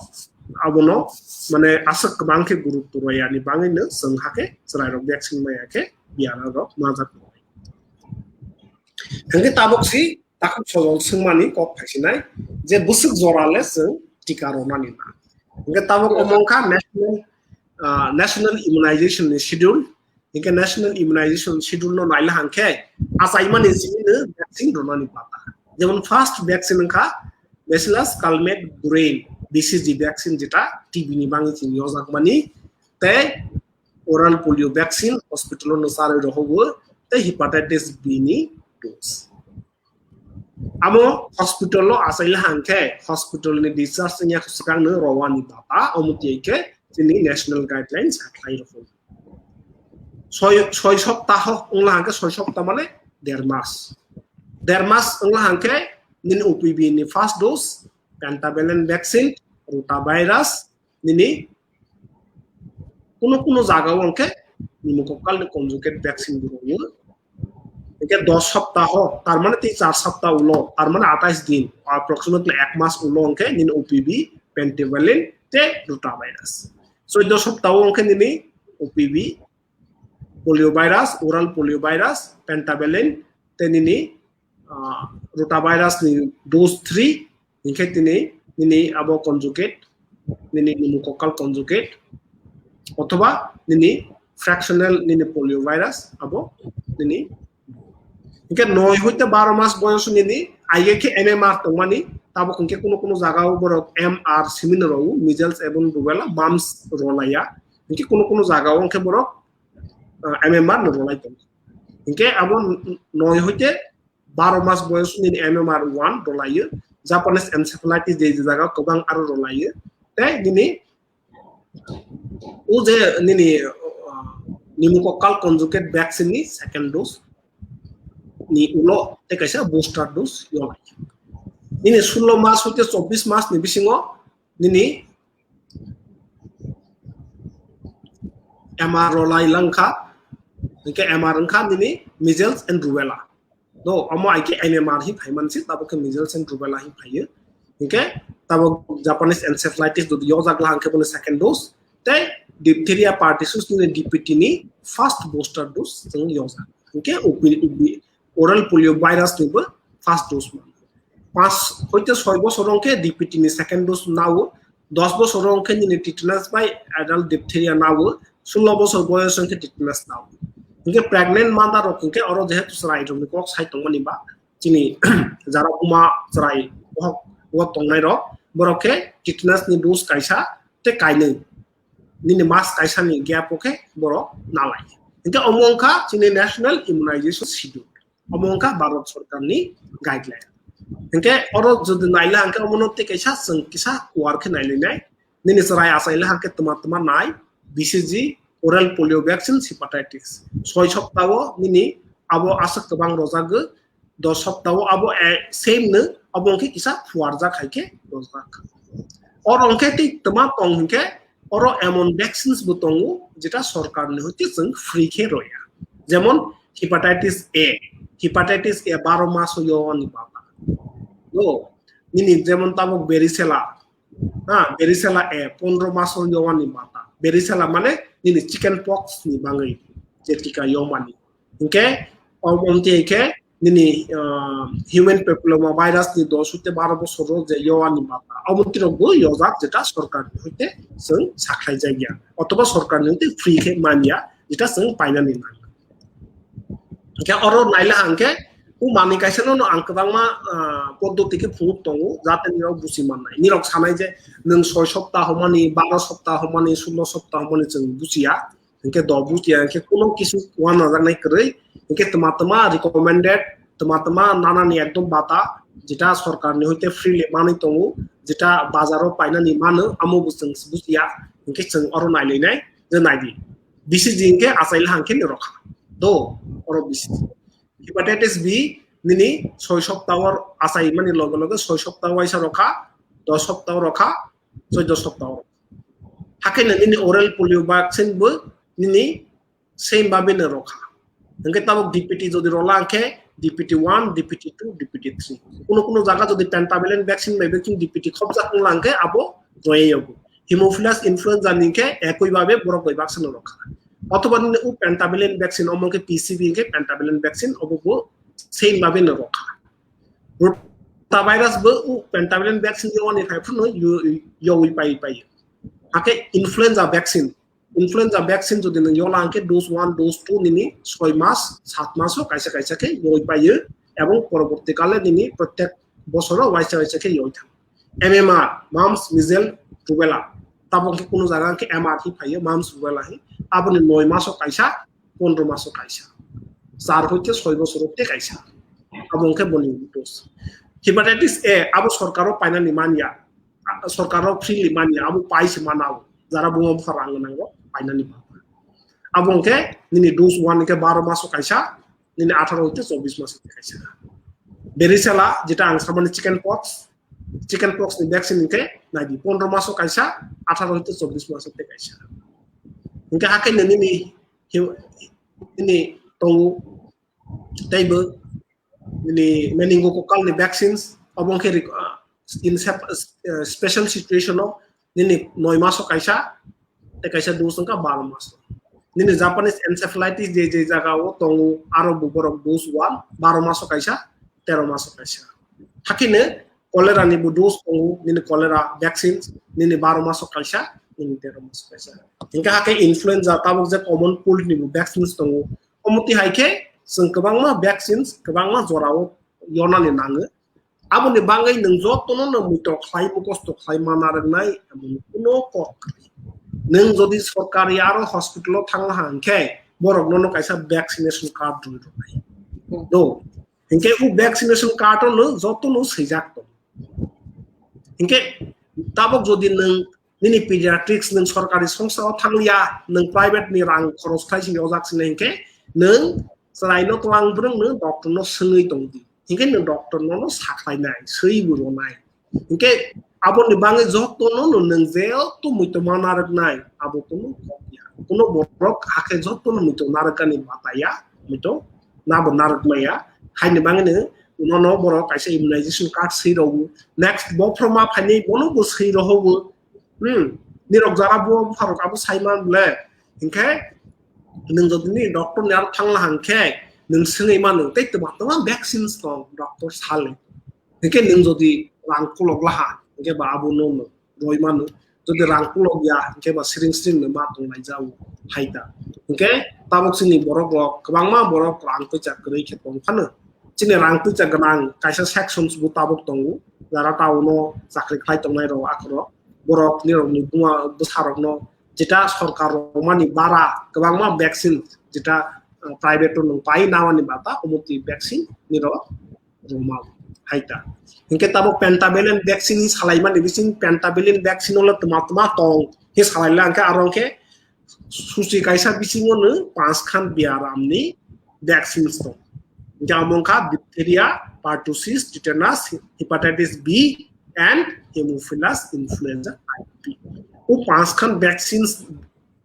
abono mane aswk kwbang khe gurutto rwya ni bagwi no chwng hakhe chwrairok vaccine maya khe biyara rok majak. Hwnkhe tabuk si takhuk sojol swngmani kok phaisinai je bwswk jora le chwng tika rwnani na. Hwnkhe tabuk omo wngkha national, ah, national immunization ni schedule. Hingke National Immunization Schedule no naila hangkhe achaimani simi no vaccine rwnani bata. Jemon first vaccine wngkha Bacillus Calmette-Guerin, B C G vaccine, jeta T B ni bagwi chini yojakmani, tei oral polio vaccine hospital no charwi rohogo, tei hepatitis B ni dose. Amo hospital o achaila hangkhe hospital ni discharge wngya swkang no rowani bata omo tiyai khe chini national guidelines hakhlai rokho. Soi, soi soptaho wngla hangkhe soi sopta mane der mas. Der mas wngla hangkhe nini O P V ni first dose, pentavalent vaccine, rotavirus, nini kuno kuno jaga o hwnkhe pneumococcal ni conjugate vaccine bo rwio. Hingke dos soptaho, tar mane tei char sopta ulo, tar mane atais din, approximately ek mas ulo hingke nini O P V, pentavalent tei rotavirus. Soi dos sopta o hingke nini O P V, polio virus, oral polio virus, pentavalent tei nini ah, rotavirus ni dose three, hingke tini nini abo conjugate, nini pneumococcal conjugate, othoba nini fractional nini polio virus abo nini. Hingke noi hoite baro mas boyos nini aige khe M M R tongmani, tabok hingke kuno kuno jaga o borok M R simino rwo, measles ebong rubella, mumps rwlaiya. Hingke kuno kuno jaga o hingke borok, ah, M M R no rwlai tongo. Hingke abo noi hoite baro mas boyos nini M M R one rwlaiyo, Japanese encephalitis je je jaga kwbang aro rwlaiyo. Tei nini o je nini, uh, pneumococcal conjugate vaccine ni second dose ni ulo tei kaisa booster dose yolai. Nini sullo mas hoite chobbish mas ni bisingo nini M R rwlai langkha, hingke M R wngkha nini measles and rubella. No, omo aike M M R hi phaimansi, tabok khe measles and rubella hi phaiyo. Hingke tabok Japanese encephalitis dodi yojak la hingke bono second dose, tei diphtheria pertussis ni D P T ni first booster dose chwng yojak. Hingke O P V, oral polio virus ni bo first dose man. Pas hoite soi bosor wngkhe D P T ni second dose nao, dos bosor wngkhe nini tetanus bai adult diphtheria nao, sullo bosor boyos wngkhe tetanus nao. Hingke pregnant mother rok hingke oro jehetu chwrai rokni kok sai tongmani ba, chini jara uma chwrai bohok o tongnai rok, borok khe tetanus ni dose kaisa tei kainwi, nini mas kaisa ni gap o khe borok nalai. Hingke omo wngkha chini national immunization schedule. Omo wngkha Bharat Sorkar ni guideline. Hingke oro jodi naila hingke omo no tei kaisa chwng kisa kuar khe nailainai. Nini chwrai achaila hingke tma tma nai, B C G, oral polio vaccine, hepatitis. Soi sopta o nini abo aswk kwbang rojagwi, dos sopta o abo, eh, same no, abo wngkhe kisa phuarjak hai khe rojak. Oro wngkhe tei tma tong hinkhe oro emon vaccines bo tongo jeta sorkar ni hoite chwng free khe roya. Jemon hepatitis A, hepatitis A baro maso yowani bata. No, nini jemon tabok varicella, ha, varicella A pondro maso yowani bata. Varicella mane nini chicken pox ni bangwi je tika yomani. Hinkhe, omo tei khe nini, ah, human papilloma virus ni dos hoite baro bosor o je yowani bata. Omo tei rok bo yojak jeta sorkar ni hoite chwng sakhlai jakya. Otoba sorkar ni hoite free khe manya jeta chwng painani nang. Hinkhe oro naila hangkhe o manwi kaisa no ang kwbangma, ah, poddoti khe phunuk tongo jate nirok buchi mannai. Nirok sanai je nwng soi sopta homani, baro sopta homani, sullo sopta homani chwng buchiya. Hinkhe do buchiya hinkhe kuno kisu uanajaknai kwrwi, hinkhe tma tma recommended, tma tma nanani ekdom bata, jeta sorkarni hoite freely manwi tongo, jeta bazaro painani mano, amo bo chwng buchiya, hinkhe chwng oro nailainai je naidi. B C G hinkhe achaila hangkhe ni rokha. Do, oro B C G. Hepatitis B nini soi sopta o achai mani loge loge soi sopta waisa rokha, dos sopta o rokha, choi dos sopta o rokha. Hakhe no nini oral polio vaccine bo nini same babe no rokha. Hingke tabok D P T jodi rola hingke D P T one, D P T two, D P T three. Kuno kuno jaga jodi pentavalent vaccine bai vaccine D P T khobjak wngla hingke abo roye yogo. Hemophilus influenza ni hingke ekoi babe borok bai vaccine no rokha. Othoba nini u pentavalent vaccine omo hingke P C V hingke pentavalent vaccine obo bo same babe no rokha. Rotavirus bo u pentavalent vaccine yowani phai phano yo-, yowi pai pai. Hake influenza vaccine, influenza vaccine jodi nwng yola hingke dose one, dose two nini soi mas, sat mas o kaisa kaisa khe yowi paio, ebong poroborti kale nini protek bosoro waisa waisa khe yowi thang. M M R, mumps, measles, rubella, tabok khe kuno jaga hingke M R hi phaio, mumps, rubella hi, aboni noi mas o kaisa, pondro mas o kaisa, char hoite soi bosor o te kaisa. Abo hingke boni dose. Hepatitis A abo sorkaro painani manya, a-, sorkaro freely manya, abo pai se mana o, jara buma bupha rang nango painani bata. Abo hwnkhe nini dose one hwnkhe baro maso kaisa, nini atharo hoite chobbish maso kaisa. Varicella, jeta ang samani chicken pox, chicken pox ni vaccine hwnkhe naidi pondro maso kaisa, atharo hoite chobbish maso tei kaisa. Hwnkhe hakhe nini, nini tongo teibo nini meningococcal ni vaccines, obo wngkhe rik-, ah, in sep-, ah, special situation o nini noi maso kaisa, tei kaisa dose wngkha baro maso. Nini Japanese encephalitis je je jaga o tongo, aro bo borok dose one, baro maso kaisa, tero maso kaisa. Hakheno cholera ni bo dose tongo, nini cholera vaccines, nini baro maso kaisa, nini tero maso kaisa. Hingke hakhe influenza tabuk je common cold ni bo vaccines tongo, omo twi hai khe chwng kwbangma vaccines, kwbangma jorao yonani nango. Aboni bagwi nwng jotono no muitok khlai, mukosto khlai mana rwnai, emon kuno kok kwrwi. Nwng jodi sorkari aro hospital o thangna hang khe, borok nono kaisa vaccination card rwi rwnai. Hmm. Do, hinkhe o vaccination card o no jotono swijak tong. Hinkhe tabuk jodi nwng nini pediatrics nwng sorkari songsa o thangliya, nwng private ni rang khoros khlai sini ojak sini hinkhe nwng chwraino twlang bwrwng no doctor no swngwi tong di. Hinkhe nwng doctor no no sakhlainai, swi bo rwnai. Hinkhe aboni bagwi jotono no nwng jeto muitok ma narwknai, abo kuno kok ya. Kuno borok hakhe jotono muitok narwkani bata ya, muitok nabo narwkmaya. Haini bagwi no nono borok kaisa immunization card swi rwo. Next bophorma phainai bono bo swi rwo bo. Hmm. Nirok jara bo bupharok abo saiman ble. Hinkhe nwng jodi ni doctor ni aro thangna hang khe nwng swngwi mano tei twma twma vaccines tong doctor sale. Hinkhe nwng jodi rang kulok laha hinkhe ba abo no no roi mano. Jodi rang kulok ya hinkhe ba siring siring no ma tong lai jao hai ta. Hinkhe tabuk chini borok rok kwbangma borok rang poicha kwrwi khe tong phano. Chini rang poicha gwnang kaisa sections bo tabuk tongo, jara town o chakri khlai tongnai rok akhoro. Borok nirokni buma bwsarokno jeta sorkar romani bara kwbangma vaccine jeta, uh, private o nwng pai namani bata omo twi vaccine nirok rwma hai ta. Hinkhe tabuk pentavalent vaccine salaimani bising pentavalent vaccine olo twma twma tong khe salaila hinkhe aro hinkhe susi kaisa bisingo no panch khan biaram ni vaccines tong. Jemon kha diphtheria, pertussis, tetanus, hepatitis B and Haemophilus influenza type B. O panch khan vaccines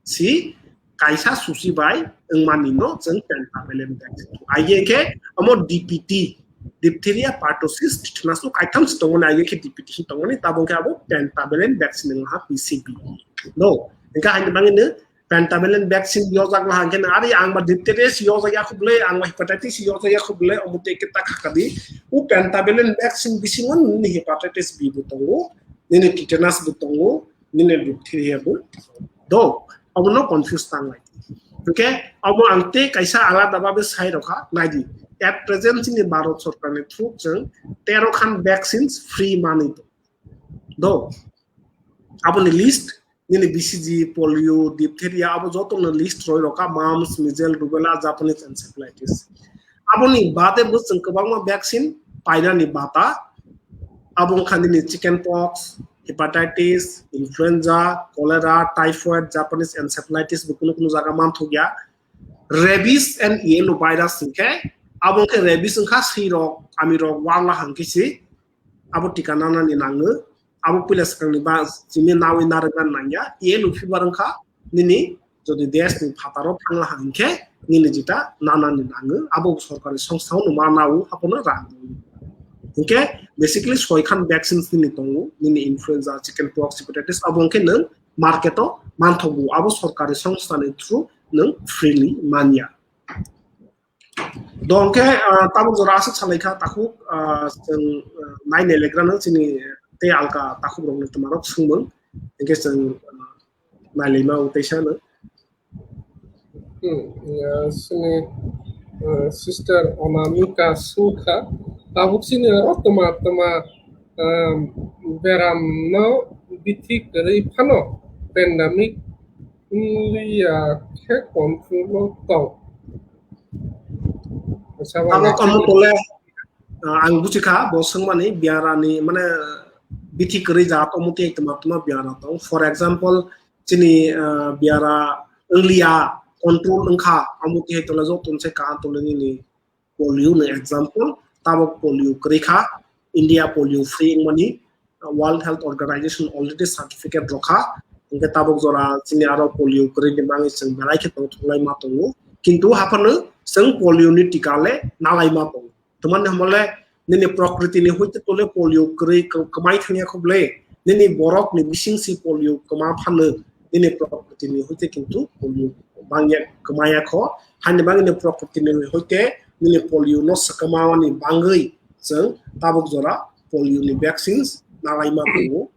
si kaisa susi bai wngmani no chwng pentavalent vaccine. Aye khe amo D P T, diphtheria, pertussis, tetanus no kaitham si tongmani aye khe D P T hi tongmani tabuk khe abo pentavalent vaccine wngha P C V. No, hinkhe haini bagwi no pentavalent vaccine yojak na hangkhe nang ari ang ba diphtheria si yojak ya khuble, ang ba hepatitis si yojak ya khuble, omo tei khe ta khakadi. O pentavalent vaccine bisingo nini hepatitis B bo tongo, nini tetanus bo tongo, nini diphtheria bo do. Omo no confuse tang lai. Hinkhe omo ang tei kaisa alada babe sai rokha naidi. At present chini Bharat sorkar ni through chwng tero khan vaccines free mani do. Do. Aboni list nini B C G, polio, diphtheria, abo joto no list roi rokha, mumps, measles, rubella, Japanese encephalitis. Aboni bade bo chwng kwbangma vaccine painani bata, abo wngkha nini chicken pox, hepatitis, influenza, cholera, typhoid, Japanese encephalitis bo kunu kunu jaga manthokya. Rabies and yellow virus hinkhe abo wngkhe rabies wngkha swi rok, ami rok wala hangkhe si abo tika nanani nango, abo puila swkangni ba simi nawi narwkna nangya, yellow fever wngkha nini jodi desh ni phataro thangla hangkhe nini jeta nanani nango, abo sorkari songstha no ma nao abono rang. Hinkhe basically soi khan vaccines nini tongo, nini influenza, chicken pox, hepatitis, abo wngkhe nwng market o manthogo, abo sorkari songstha ni through nwng freely manya. Dongkhe, ah, tabuk jora aswk salai kha, takhuk, ah, chwng, ah, nai nelegrano chini tei alka takhuk rokno twmarok swngmung, hinkhe chwng, ah, nailaima o teisa no. Hmm, ya, chini, ah, sister Onamika swngkha, tabuk chini oro twma twma, ah, beram no bithi kwrwi phano pandemic wngya khe control o tong. Abo komo tole, Ah, ang buchikha bo swngmani biarani mane bithi kwrwi jat omo tei tma tma biara tong. For example, chini, ah, biara wngliya, control wngkha, omo tei tole joto se ka tole nini polio ni example, tabok polio kwrwi kha, India polio free wngmani, World Health Organization already certificate rwkha. Hingke tabok jora chini aro polio kwrwini bagwi chwng belai khe tong thunglai ma tongo. Kintu haphano chwng polio ni tika le nalai ma tongo. Tamani hwnba le nini prokriti ni hoite tole polio kwrwi kwmai thangya kho ble. Nini borok ni bising si polio kwma phano nini prokriti ni hoite kintu polio bangya kwmaya kho. Hani bagwi ni prokriti ni hoite nini polio no swkama ni bagwi chwng tabuk jora polio ni vaccines nalaima tongo.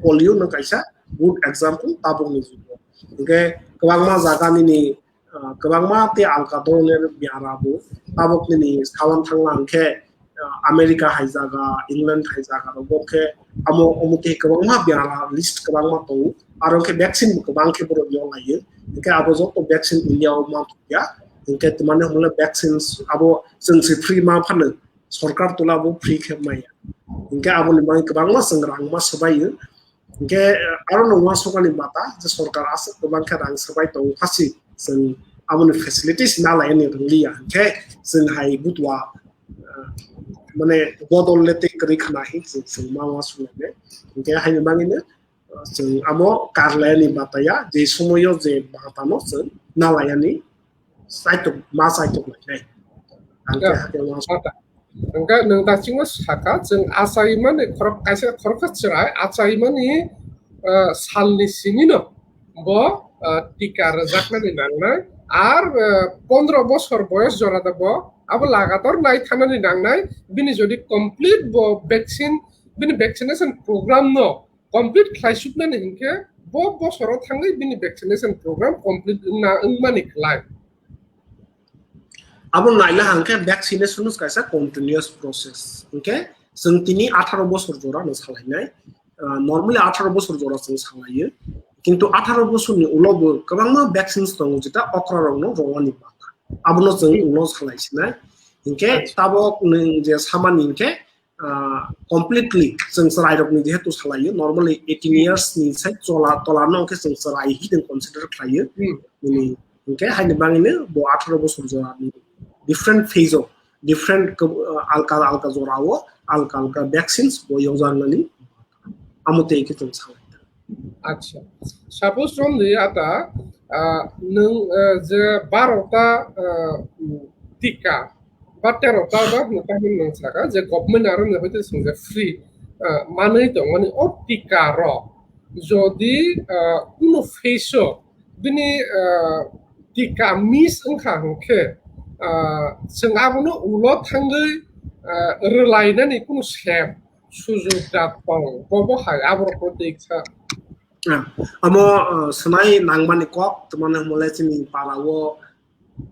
Polio no kaisa good example tabuk ni jugo. Hingke kwbangma jaga nini, ah, kwbangma tei alka doroner biara bo tabuk nini sawan thangma hingke, ah, America hai jaga, England hai jaga rogo khe amo omo tei kwbangma biara list kwbangma tongo. Aro khe vaccine bo kwbang khe borok yolaio. Hingke abo joto vaccine India o ma ya. Hingke tamani hwnle vaccines abo chwng se free ma phano. Sorkar tula bo free khe maya. Hingke aboni bagwi kwbangma chwng rang ma swbaio. Hingke, eh, aro no uansukani bata je sorkar aswk kwbang khe rang swbai tongo phasi chwng aboni facilities nalaini rwngliya. Hingke chwng hai butua, eh, mane bodol le tei kwrwi khna hi chwng, chwng ma uansuknai. Hingke haini bagwino, eh, chwng amo karlayani bataya je somoyo je batano chwng nalayani saitok, ma saitok lainai. Ang khe Ya. Hakhe ma Ata. Hingke nwng dasingo saka, chwng achaimani khorok kaisa khoroksa chwrai, achaimani, eh, salni simi no bo, eh, tika rwjaknani nangnai. Ar, eh, pondro bosor boyos jora da bo, abo lagator nai thanani nangnai, bini jodi complete bo vaccine, bini vaccination program no complete khlai suknani hinkhe bo bosoro thangwi bini vaccination program complete wngna wngmani khlai. Abo naila hangkhe vaccination no kaisa continuous process. Hingkhe chwng tini atharo bosor jora no salainai. Ah, normally atharo bosor jora chwng salaio. Kintu atharo bosor ni ulo bo kwbangma vaccines tongo jeta okra rok no rwani bata. Abono chwng Hmm. Ulo salaisinai. Hingkhe Acha. Tabok nwng je samani hingkhe ah, completely chwng chwrairokni jehetu salaio, normally eighteen years ni sai chola, tola no khe chwng chwrai hi chwng consider khlaio. Hmm. Nini, hingkhe haini bagwino bo atharo bosor jorani different phase o, different, ah, alka alka jorao, alka alka vaccines bo yokjaknani amo tei khe chwng salai. Acha. Suppose romdi ata, ah, nwng, ah, je barota, ah, tika ba terota ba hwnwi tamni nwng saka je government aro ni hoite swngjak free, ah, manwi tongmani o tika rok jodi, ah, kunu phase o bini, ah, tika miss wngkha hwnkhe, ah, chwng abono ulo thangwi, ah, rwlainani kunu sem sujok da tong, bobo hai aborokno tei kha. Ah, amo, ah, swnai nangmani kok, tamani hwnmale chini para o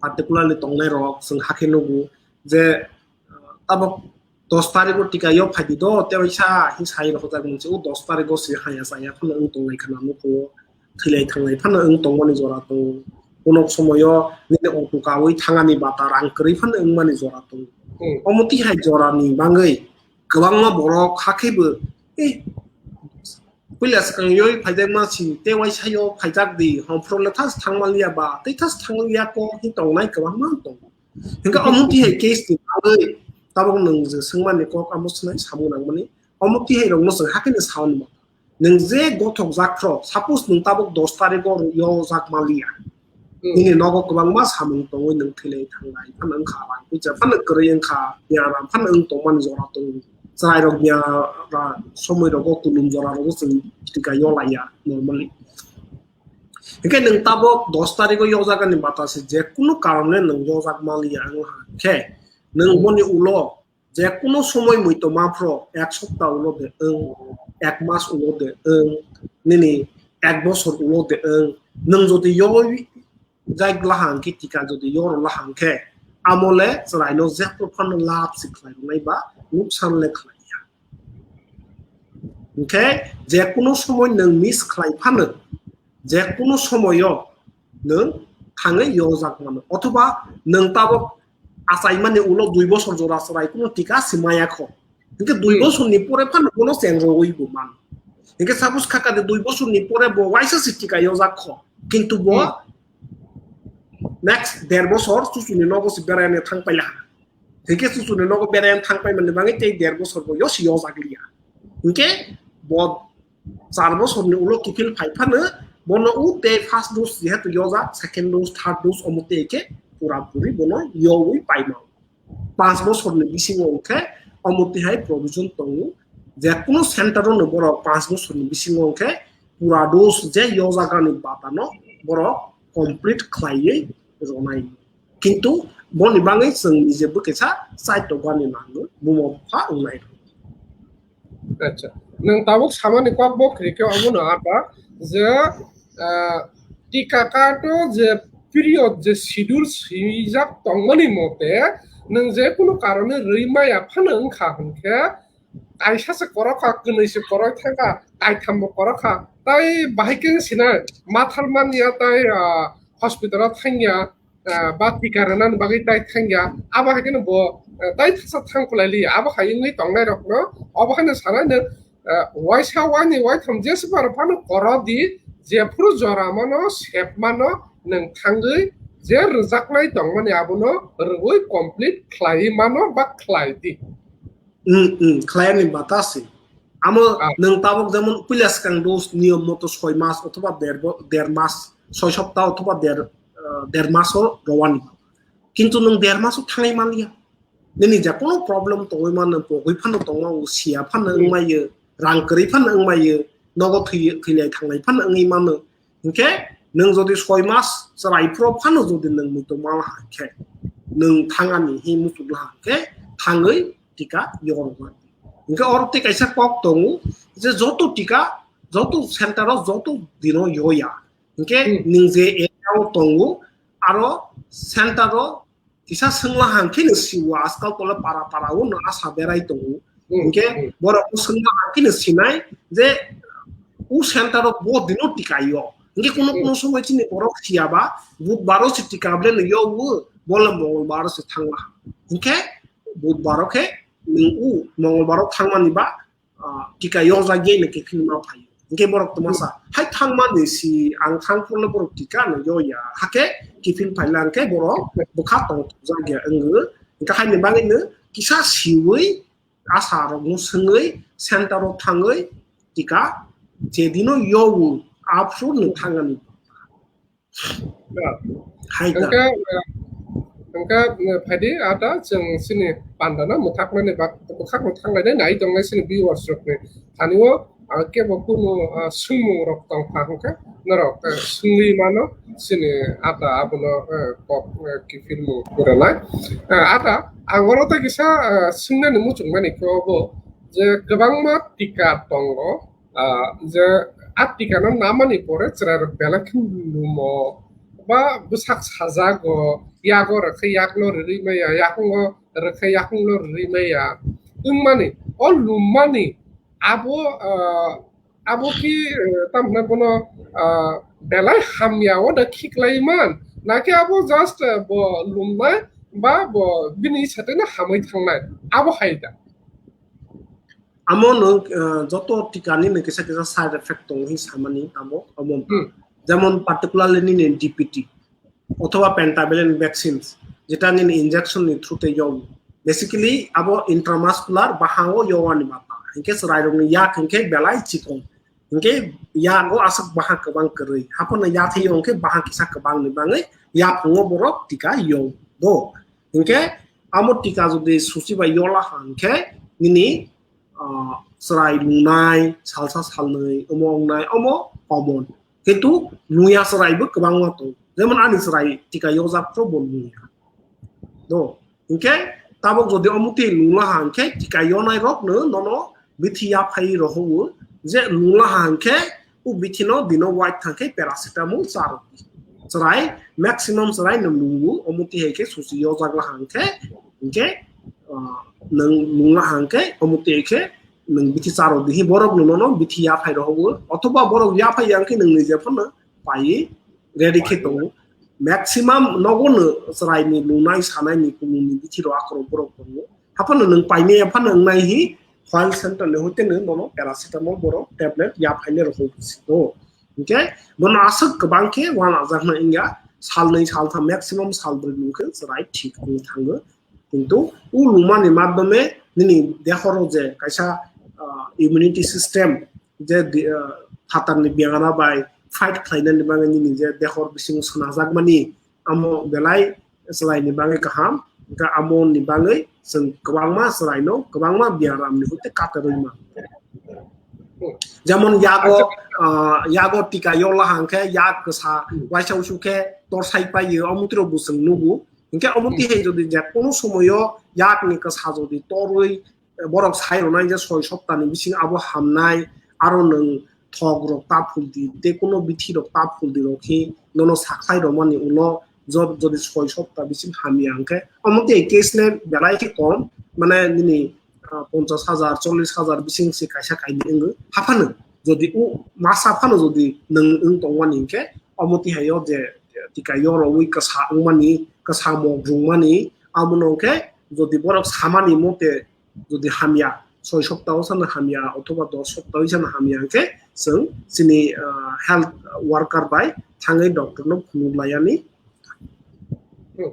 particularly tongnai rok, chwng hakhe nugo je, ah, tabok dos tarikh o tika yok phaidi do, tei waisa hi sai rok jak mwnsi o dos tarikh o se haya chaya phano wng tongnai khna nugo, thwilai thanglai phano wng tongmani jora tongo. Kunok somoyo nini auto kawi thangani bata rang kwrwi phano wngmani jora tongo. Hmm. Omo tihai jorani bagwi kwbangma borok hakhe bo, eh, puila swkang yoi phaijakma si, tei waisa yo phaijak di, hongphro le thas thangma liya ba, tei thas thangma liya ko hi tongnai kwbangma tongo. Hingke omo tihai case ni bagwi tabok nwng je swngmani kok amo swnai samung nangmani, omo tihai rokno chwng hakhe ni saui mano. Nwng je gothok jak phro, suppose nwng tabok dos tarikh o yojak manliya. Hmm. Nini nogo kwbangma samung tongwi nwng thwilai thanglai, phano wngkha rang puisa, phano kwrwi wngkha, biaram phano wng tongmani jora tongo. Chwrairok biaram somoi rogo kulum jora rogo chwng tika yolaiya normally. Hingke nwng tabok dos tarikh o yojagani bata se je kunu karone nwng yojak manliya wng khe nwng Hmm. Boni ulo je kunu somoi muitu ma phro, ek sopta ulo de wng, ek mas ulo de wng, nini ek bosor ulo de wng, nwng jodi yoi jak lahang khe, tika jodi yor lahang khe, amole chwraino jephru phano lab se khlai rwnai ba nuksan le khlai ya. Hingkhe je kunu somoi nwng miss khlai phano, je kunu somoyo nwng thangwi yojak mano, othoba nwng tabok achaimani ulo dui bosor jora chwrai kuno tika simaya kho. Hingke dui Hmm. bosorni pore phano bono chengrogwi bo man. Hingke suppose khakade dui bosorni pore bo waisa se tika yojak kho. Kintu bo Hmm. next der bosor chuchuni nogo se berayani thang paila. Hingke chuchuni nogo berayani thang paimani bagwi tei der bosor bo yosi yojak liya. Hingke bo char bosorni ulo kiphil phai phano bono u tei first dose jehetu yojak, second dose, third dose omo tei khe pura puri bono yowi paima. Panch bosorni bisingo hwnkhe omo tihai provision tongo je kuno center-o no borok panch bosorni bisingo hwnkhe pura dose je yojagani batano borok complete khlaiwi rwnai. Kintu boni bagwi chwng nije bwkesa chaitokgani nango, buma bupha wngnai. Acha. Nwng tabuk samani kok bo kwrwi khe omono ata je, ah, tika card-o je period je schedule swijak tongmani mote nwng je kunu karone rwi maya phano wngkha hwnkhe kaisa se korokha, kwnwi se koroi thangkha, kaitham bo korokha, tai bahai khe sinai mathal manya tai, ah, hospital-o thangya, ah, ba tika rwnani bagwi tai thangya, abo hai kheno bo, ah, tai thasa thang kulai li, abo hai wngwi tongnai rokno, obo haino sanai nwng, ah, waisa waini waitham jesa phano phano koro di, jephuru jora mano, sep mano, nwng thangwi je rwjaknai tongmani abono rwui complete khlaiwi mano ba khlai di. Hmm, hmm, khlaiyani bata se. Amo Ah. nwng tabuk jemon puila swkang dose niyom moto soi mas othoba der bo-, der mas, soi sopta othoba der, ah, der maso rowani. Kintu nwng der maso thangai manliya. Nini ja kono problem tongwi mano, pogwi phano tongma, siya phano Hmm. wngmaiyo, rang kwrwi phano wngmaiyo, nogo thwi-, thwilai thanglai phano wngwi mano. Hinkhe nwng jodi soi mas chwrai phro phano jodi nwng muitu mala hinkhe nwng thangani hi muchukla hinkhe thangwi tika yorokna. Hinkhe oro tei kaisa kok tongo je joto tika, joto center o joto dino yoya. Hinkhe Hmm. nwng je area o tongo aro center o kisa swngla hang khe no siwo, askal tole para para o no asa berai tongo. Hmm, Hinkhe hmm. Borok no swngla hang khe no sinai je u center o bo dino tika yo. Hinkhe kuno Hmm. kuno somoi chini borok siya ba, budbaro se tika ble no yo u, bole mongolbaro se thangla. Hinkhe budbaro khe nwng u mongolbaro thangmani ba, ah, tika yojak ye no kiphilma phaio. Hinkhe borok tongmasa, hai thangmani si ang thang phurle borok tika no yoya. Hakhe kiphil phaila hinkhe borok bwkha tong tongjakya wngwi. Hinkhe haini bagwi no kisa siwi asa rokno swngwi center o thangwi tika jedino yowo aphuru no thangani. Hai da. Hingke, eh, hingke, eh, phaidi ata chwng chini pandano mwthakmani bak-, bwkhakno thanglainai nai tongnai chini viewers rokni thani o, ah, kebo kunu, ah, swngmung rok tongkha hingke norok, eh, swngwi mano chini ata abono, eh, kok, eh, kiphilmung kwrwnai. Eh, ata ang oro tei kisa, eh, swngnani muchungmani khe obo je kwbangma tika tongo, ah, je a tikano namani pore chwrairok belai khe lumo, ba bwsak sajago, yago rwkhe yakno rwrwi maya, yakungo rwkhe yakungno rwrwi maya. Wngmani, o lummani abo, ah, abo ki, eh, tamhinai bono, ah, belai hamya o da khiklai man, nakhe abo just, eh, bo lumnai ba bo bini sateno hamwi thangnai, abo hai da. Amo no, eh, joto tikani no kisa kisa side effect tongo hin samani amo, amo. Hmm. Jemon particularly nini D P T othoba pentavalent vaccines, jeta nini injection ni through te yo. Basically, abo intramuscular bahang o yo ani mata. Hinkhe chwrai rokni yak hinkhe belai chikon. Hinkhe yago aswk baha kwbang kwrwi. Haphano yathai yo hinkhe baha kisa kwbangni bagwi yaphungo borok tika yo do. Hinkhe amo tika jodi suchi bai yola ha hinkhe nini, ah, chwrai lungnai, salsa salnwi omo wngnai, omo common. Kintu lungya chwraibo kwbangma tongo. Jemon ani chwrai tika yojak phuru bo lungya. Do. Hinkhe tabuk jodi omo twi lungla ha hinkhe tika yonai rokno nono bithi yaphai rohoro je lungla ha hinkhe o bithi no dino wait thangkhe paracetamol charo. Chwrai maximum chwrai no lungo omo twi hai khe susi yojak la ha hinkhe, hinkhe, ah, nwng lungla ha hinkhe omo twi hai khe nwng bithi charo dihi borok no nono bithi yaphai rohoro othoba borok yaphai yang khe nwng nije phano pai ready khe tongo. maximum nogo no chwraini lunai sanaini kumungni bithi rok akorok borok tongo. Haphano nwng paimaya phano wngnai hi health center ni hoite no nono paracetamol borok tablet yaphainai rok hwnwi sio. Hinkhe bono aswk kwbang khe uanajakna wngya, salnwi saltham maximum salbrwi nungkhe chwrai thik wngwi thango. Kintu o lumani madhyome nini dehoro je kaisa, ah, immunity system je di-, ah, phatarni biyangna bai fight khlainani bagwi nini je dehor bisingo swnajakmani amo belai chwraini bagwi kaham, hwnkhe amoni bagwi chwng kwbangma chwraino kwbangma biyaramni hoite katorwi mano. Jemon yago, ah, yago tika yorla hangkhe yak kwsa waisa usu khe torsai paio, omo twi rok bo chwng nugo. Hinkhe omo twi hai jodi je kono somoyo yakni kwsa jodi torwi, eh, borok sai rwnai je soi soptani bising abo hamnai, aro nwng thok rok ta phuldi, tei kono bithi rok ta phuldi rok khe nono sakhlai rwmani ulo jo-, jodi soi sopta bising hamya hwnkhe omo twi case le belai khe kom, mane nini, ah, ponchas hajar, chollish hajar bising se kaisa kainwi wngo. Haphano jodi o masa phano jodi nwng wng tongmani hinkhe omo twi haio je tika yorogwi kwsa wngmani, kwsa mok rwngmani, abono hinkhe jodi borok samani mote jodi hamya, soi sopta o sano hamya othoba dos sopta o sano hamya hinkhe chwng chini, ah, health worker bai thangwi doctor no phunuk laiyani. Hmm.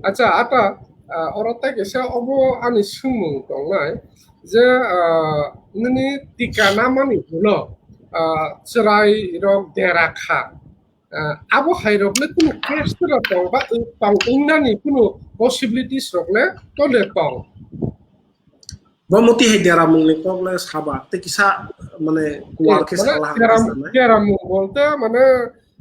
Acha, ata, ah, oro tei kaisa obo ani swngmung tongnai je, ah, nini tika namani ulo, ah, chwrai rok dera kha. Ah, abo hai rok le kunu case tong ba, tong wngnani kunu possibilities rok le tole tong. Bo muti hai dera mungni kok le saba, tei kisa, mane, kuar khe sala hang dera, kisa nai. Dera mung bolte, mane,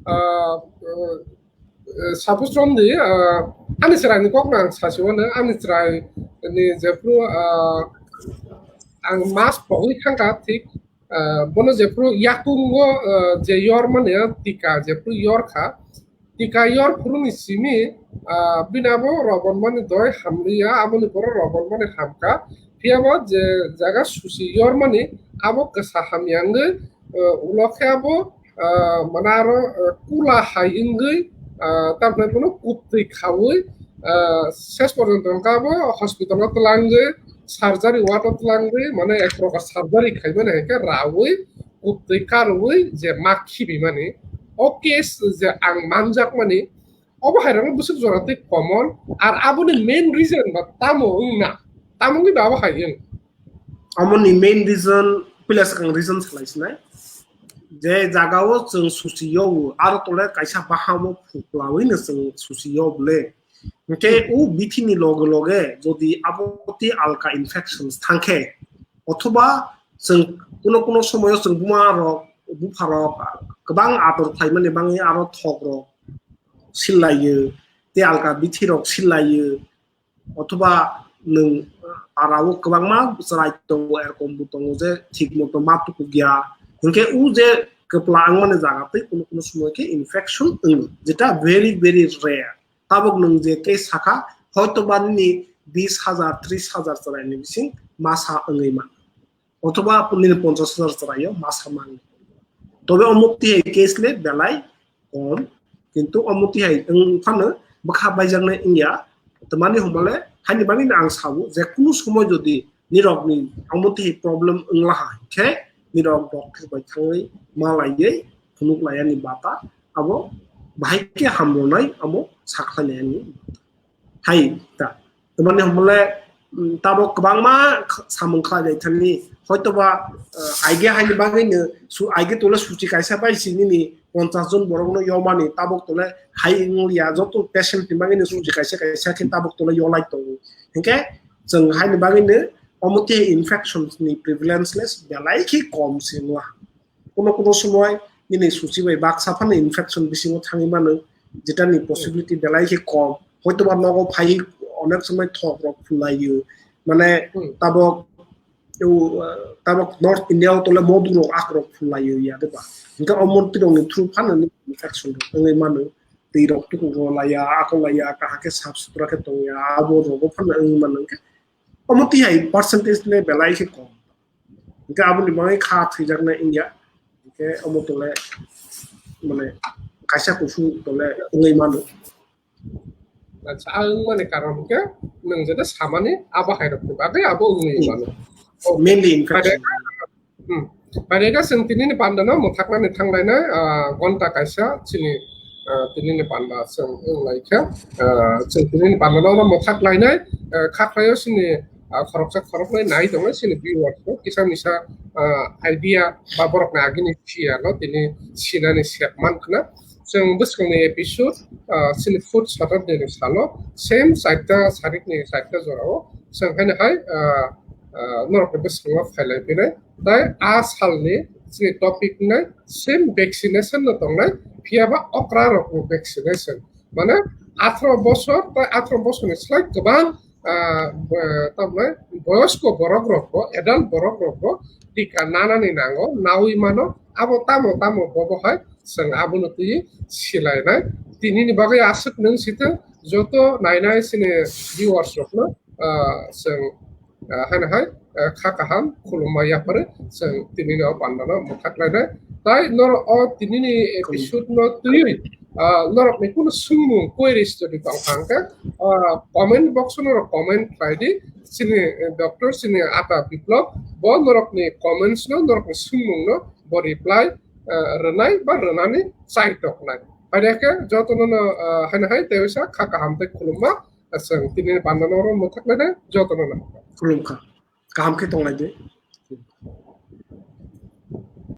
ah, eh, suppose romdi, ah, ani chwraini kok no ang sasi wano, ani chwraini jephru, ah, ang mas pogwi thangkha, thik, ah, bono jephru yakungo, ah, je yor mani tika jephru yor kha, tika yor phuruni simi, ah, bini abo rogon mani doi hamliya, aboni borok rogon mani hamkha. Phiya bo je jaga susi yor mani abo kwsa hamya wngwi, ah, ulo khe abo, ah, mane aro, ah, kula hai wngwi, ah, tamni bono kubtwi khawi, ah, ses porjonto hwnkhe abo hospital o twlangwi, surgery ward o twlangwi, mane ek prokar surgery khaimani hai khe rawi, kubtwi karwi je ma khibimani. O case je ang manjakmani, obo hai rokno bwswk jora tei common, ar aboni main reason ba tamo wngna, tamo wngwi ba abo hai wng? Amoni main reason, puila swkang reason salai sinai. Je jagao chwng susi yo, aro tole kaisa bahamo phuklawi no chwng susi yo bole. Hwnkhe o bithini loge loge jodi abo tei alka infections thangkhe, othoba chwng kuno kuno somoyo chwng buma rok, bupha rok kwbang ator khlaimani bagwi aro thok rok sillaio, tei alka bithi rok sillaio, othoba nwng, ah, parao kwbangma chwrai tongo, erokom bo tongo je thik moto ma tukugya. Hinkhe o je kwpla wngmani jaga tei kuno kuno somoy khe infection wngo, jeta very, very rare. Tabuk nwng je case sakha, hoito ba nini bis hajar, tris hajar chwraini bising masa wngwi mano. Othoba nini ponchas hajar chwraio masa mangni. Tobe omo tihai case le belai kom, kintu omo tihai wng phano bwkha baijaknai wngya. Tamani hwnmale haini bagwino ang sao je kunu somoy jodi nirokni omo tihai problem wnglaha hinkhe nirok doctor bai thangwi malaiwi phunuk laiyani bata abo bahai khe hamrwnai abo sakhlai laiyani bata. Hai ta. Tamani hwnmale, mm, tabuk kwbangma kh-, samung khlai lai thani. Hoitoba, eh, aige haini bagwino su-, aige tole suchi kaisa bai si nini ponchas jon borokno yomani tabuk tole hai wngya joto patient ni bagwino suchi kaisa kaisa khe tabuk tole yolai tongo. Hinkhe chwng haini bagwino omo tei infections ni prevalence le belai khe kom se wngla. Kuno kuno somoy nini suchi bai baksa phano infection bisingo thangwi mano, jetani possibility belai khe kom. Hoitoba nogo phai onek somoy thok rok phulaio. Mane Hmm. tabok, eu, uh, tabok North India o tole modu rok ak rok phulaio ya de ba. Hinkhe o montri rok ni through phano ni infection rok wngwi mano. Twi rok tuku rw laiya, ako laiya, kaham khe sap sutra khe tongya, abo rogo phano wngwi mano. Hinkhe omo tihai percentage le belai khe kom. Hinkhe aboni bagwi kha thwijaknai wngya. Hinkhe omo tole mane kaisa kusung tole wngwi mano. Acha, ang mani karon ke nang jeda samani abo hai rok ba ke abo wngwi mano. Mainly infection. Hmm. Bai rega seng tini ni panda no muthak nani thang lai nai, ah, gonta kaisa chini, ah, tini ni panda seng wng lai kha, ah, seng tini ni panda no muthak lai nai, ah, kha khlaio sini, ah, khoroksa khoroknai nai tongo sini viewers no kisa misa, ah, idea ba borok ni agini chia no tini sinani sep man khna. Chwng bwskangni episode, ah, chini fourth Saturday ni salo, same chaita sarikni chaita jorao chwng haino hai, ah, ah, norokni bwskango phailai phinai. Tai a salni chini topic nai same vaccination no tongnai, phiyaba okra rokni vaccination. Mane atharo bosor, tai atharo bosorni slai kwbang ah, bo-, tamle boyosko borok rokbo, adult borok rokbo tika nanani nango, nawi mano, abo tamo tamo bobo hai chwng abono twi silainai. Tinini bagwi aswk nwng sitwng joto nainai sini viewers rokno, ah, chwng, ah, haino hai, ah, kha kaham khulumma yapharwi chwng tinini o pandano mwthak lainai. Tai norok o tinini episode no twiwi, ah, norokni kunu swngmung queries jodi tong kha hwnkhe, ah, comment box o norok comment khlai di. Chini, eh, doctor chini ata Biplop bo norokni comments no, norokni swngmung no bo reply, ah, rwnai ba rwnani chai toknai. Bai khe jotono no, ah, haino hai tei waisa kha kaham tei khulumma, ah, chwng tini pandano oro mwthak lainai jotono no. Khulumkha. Kaham khe tonglaidi.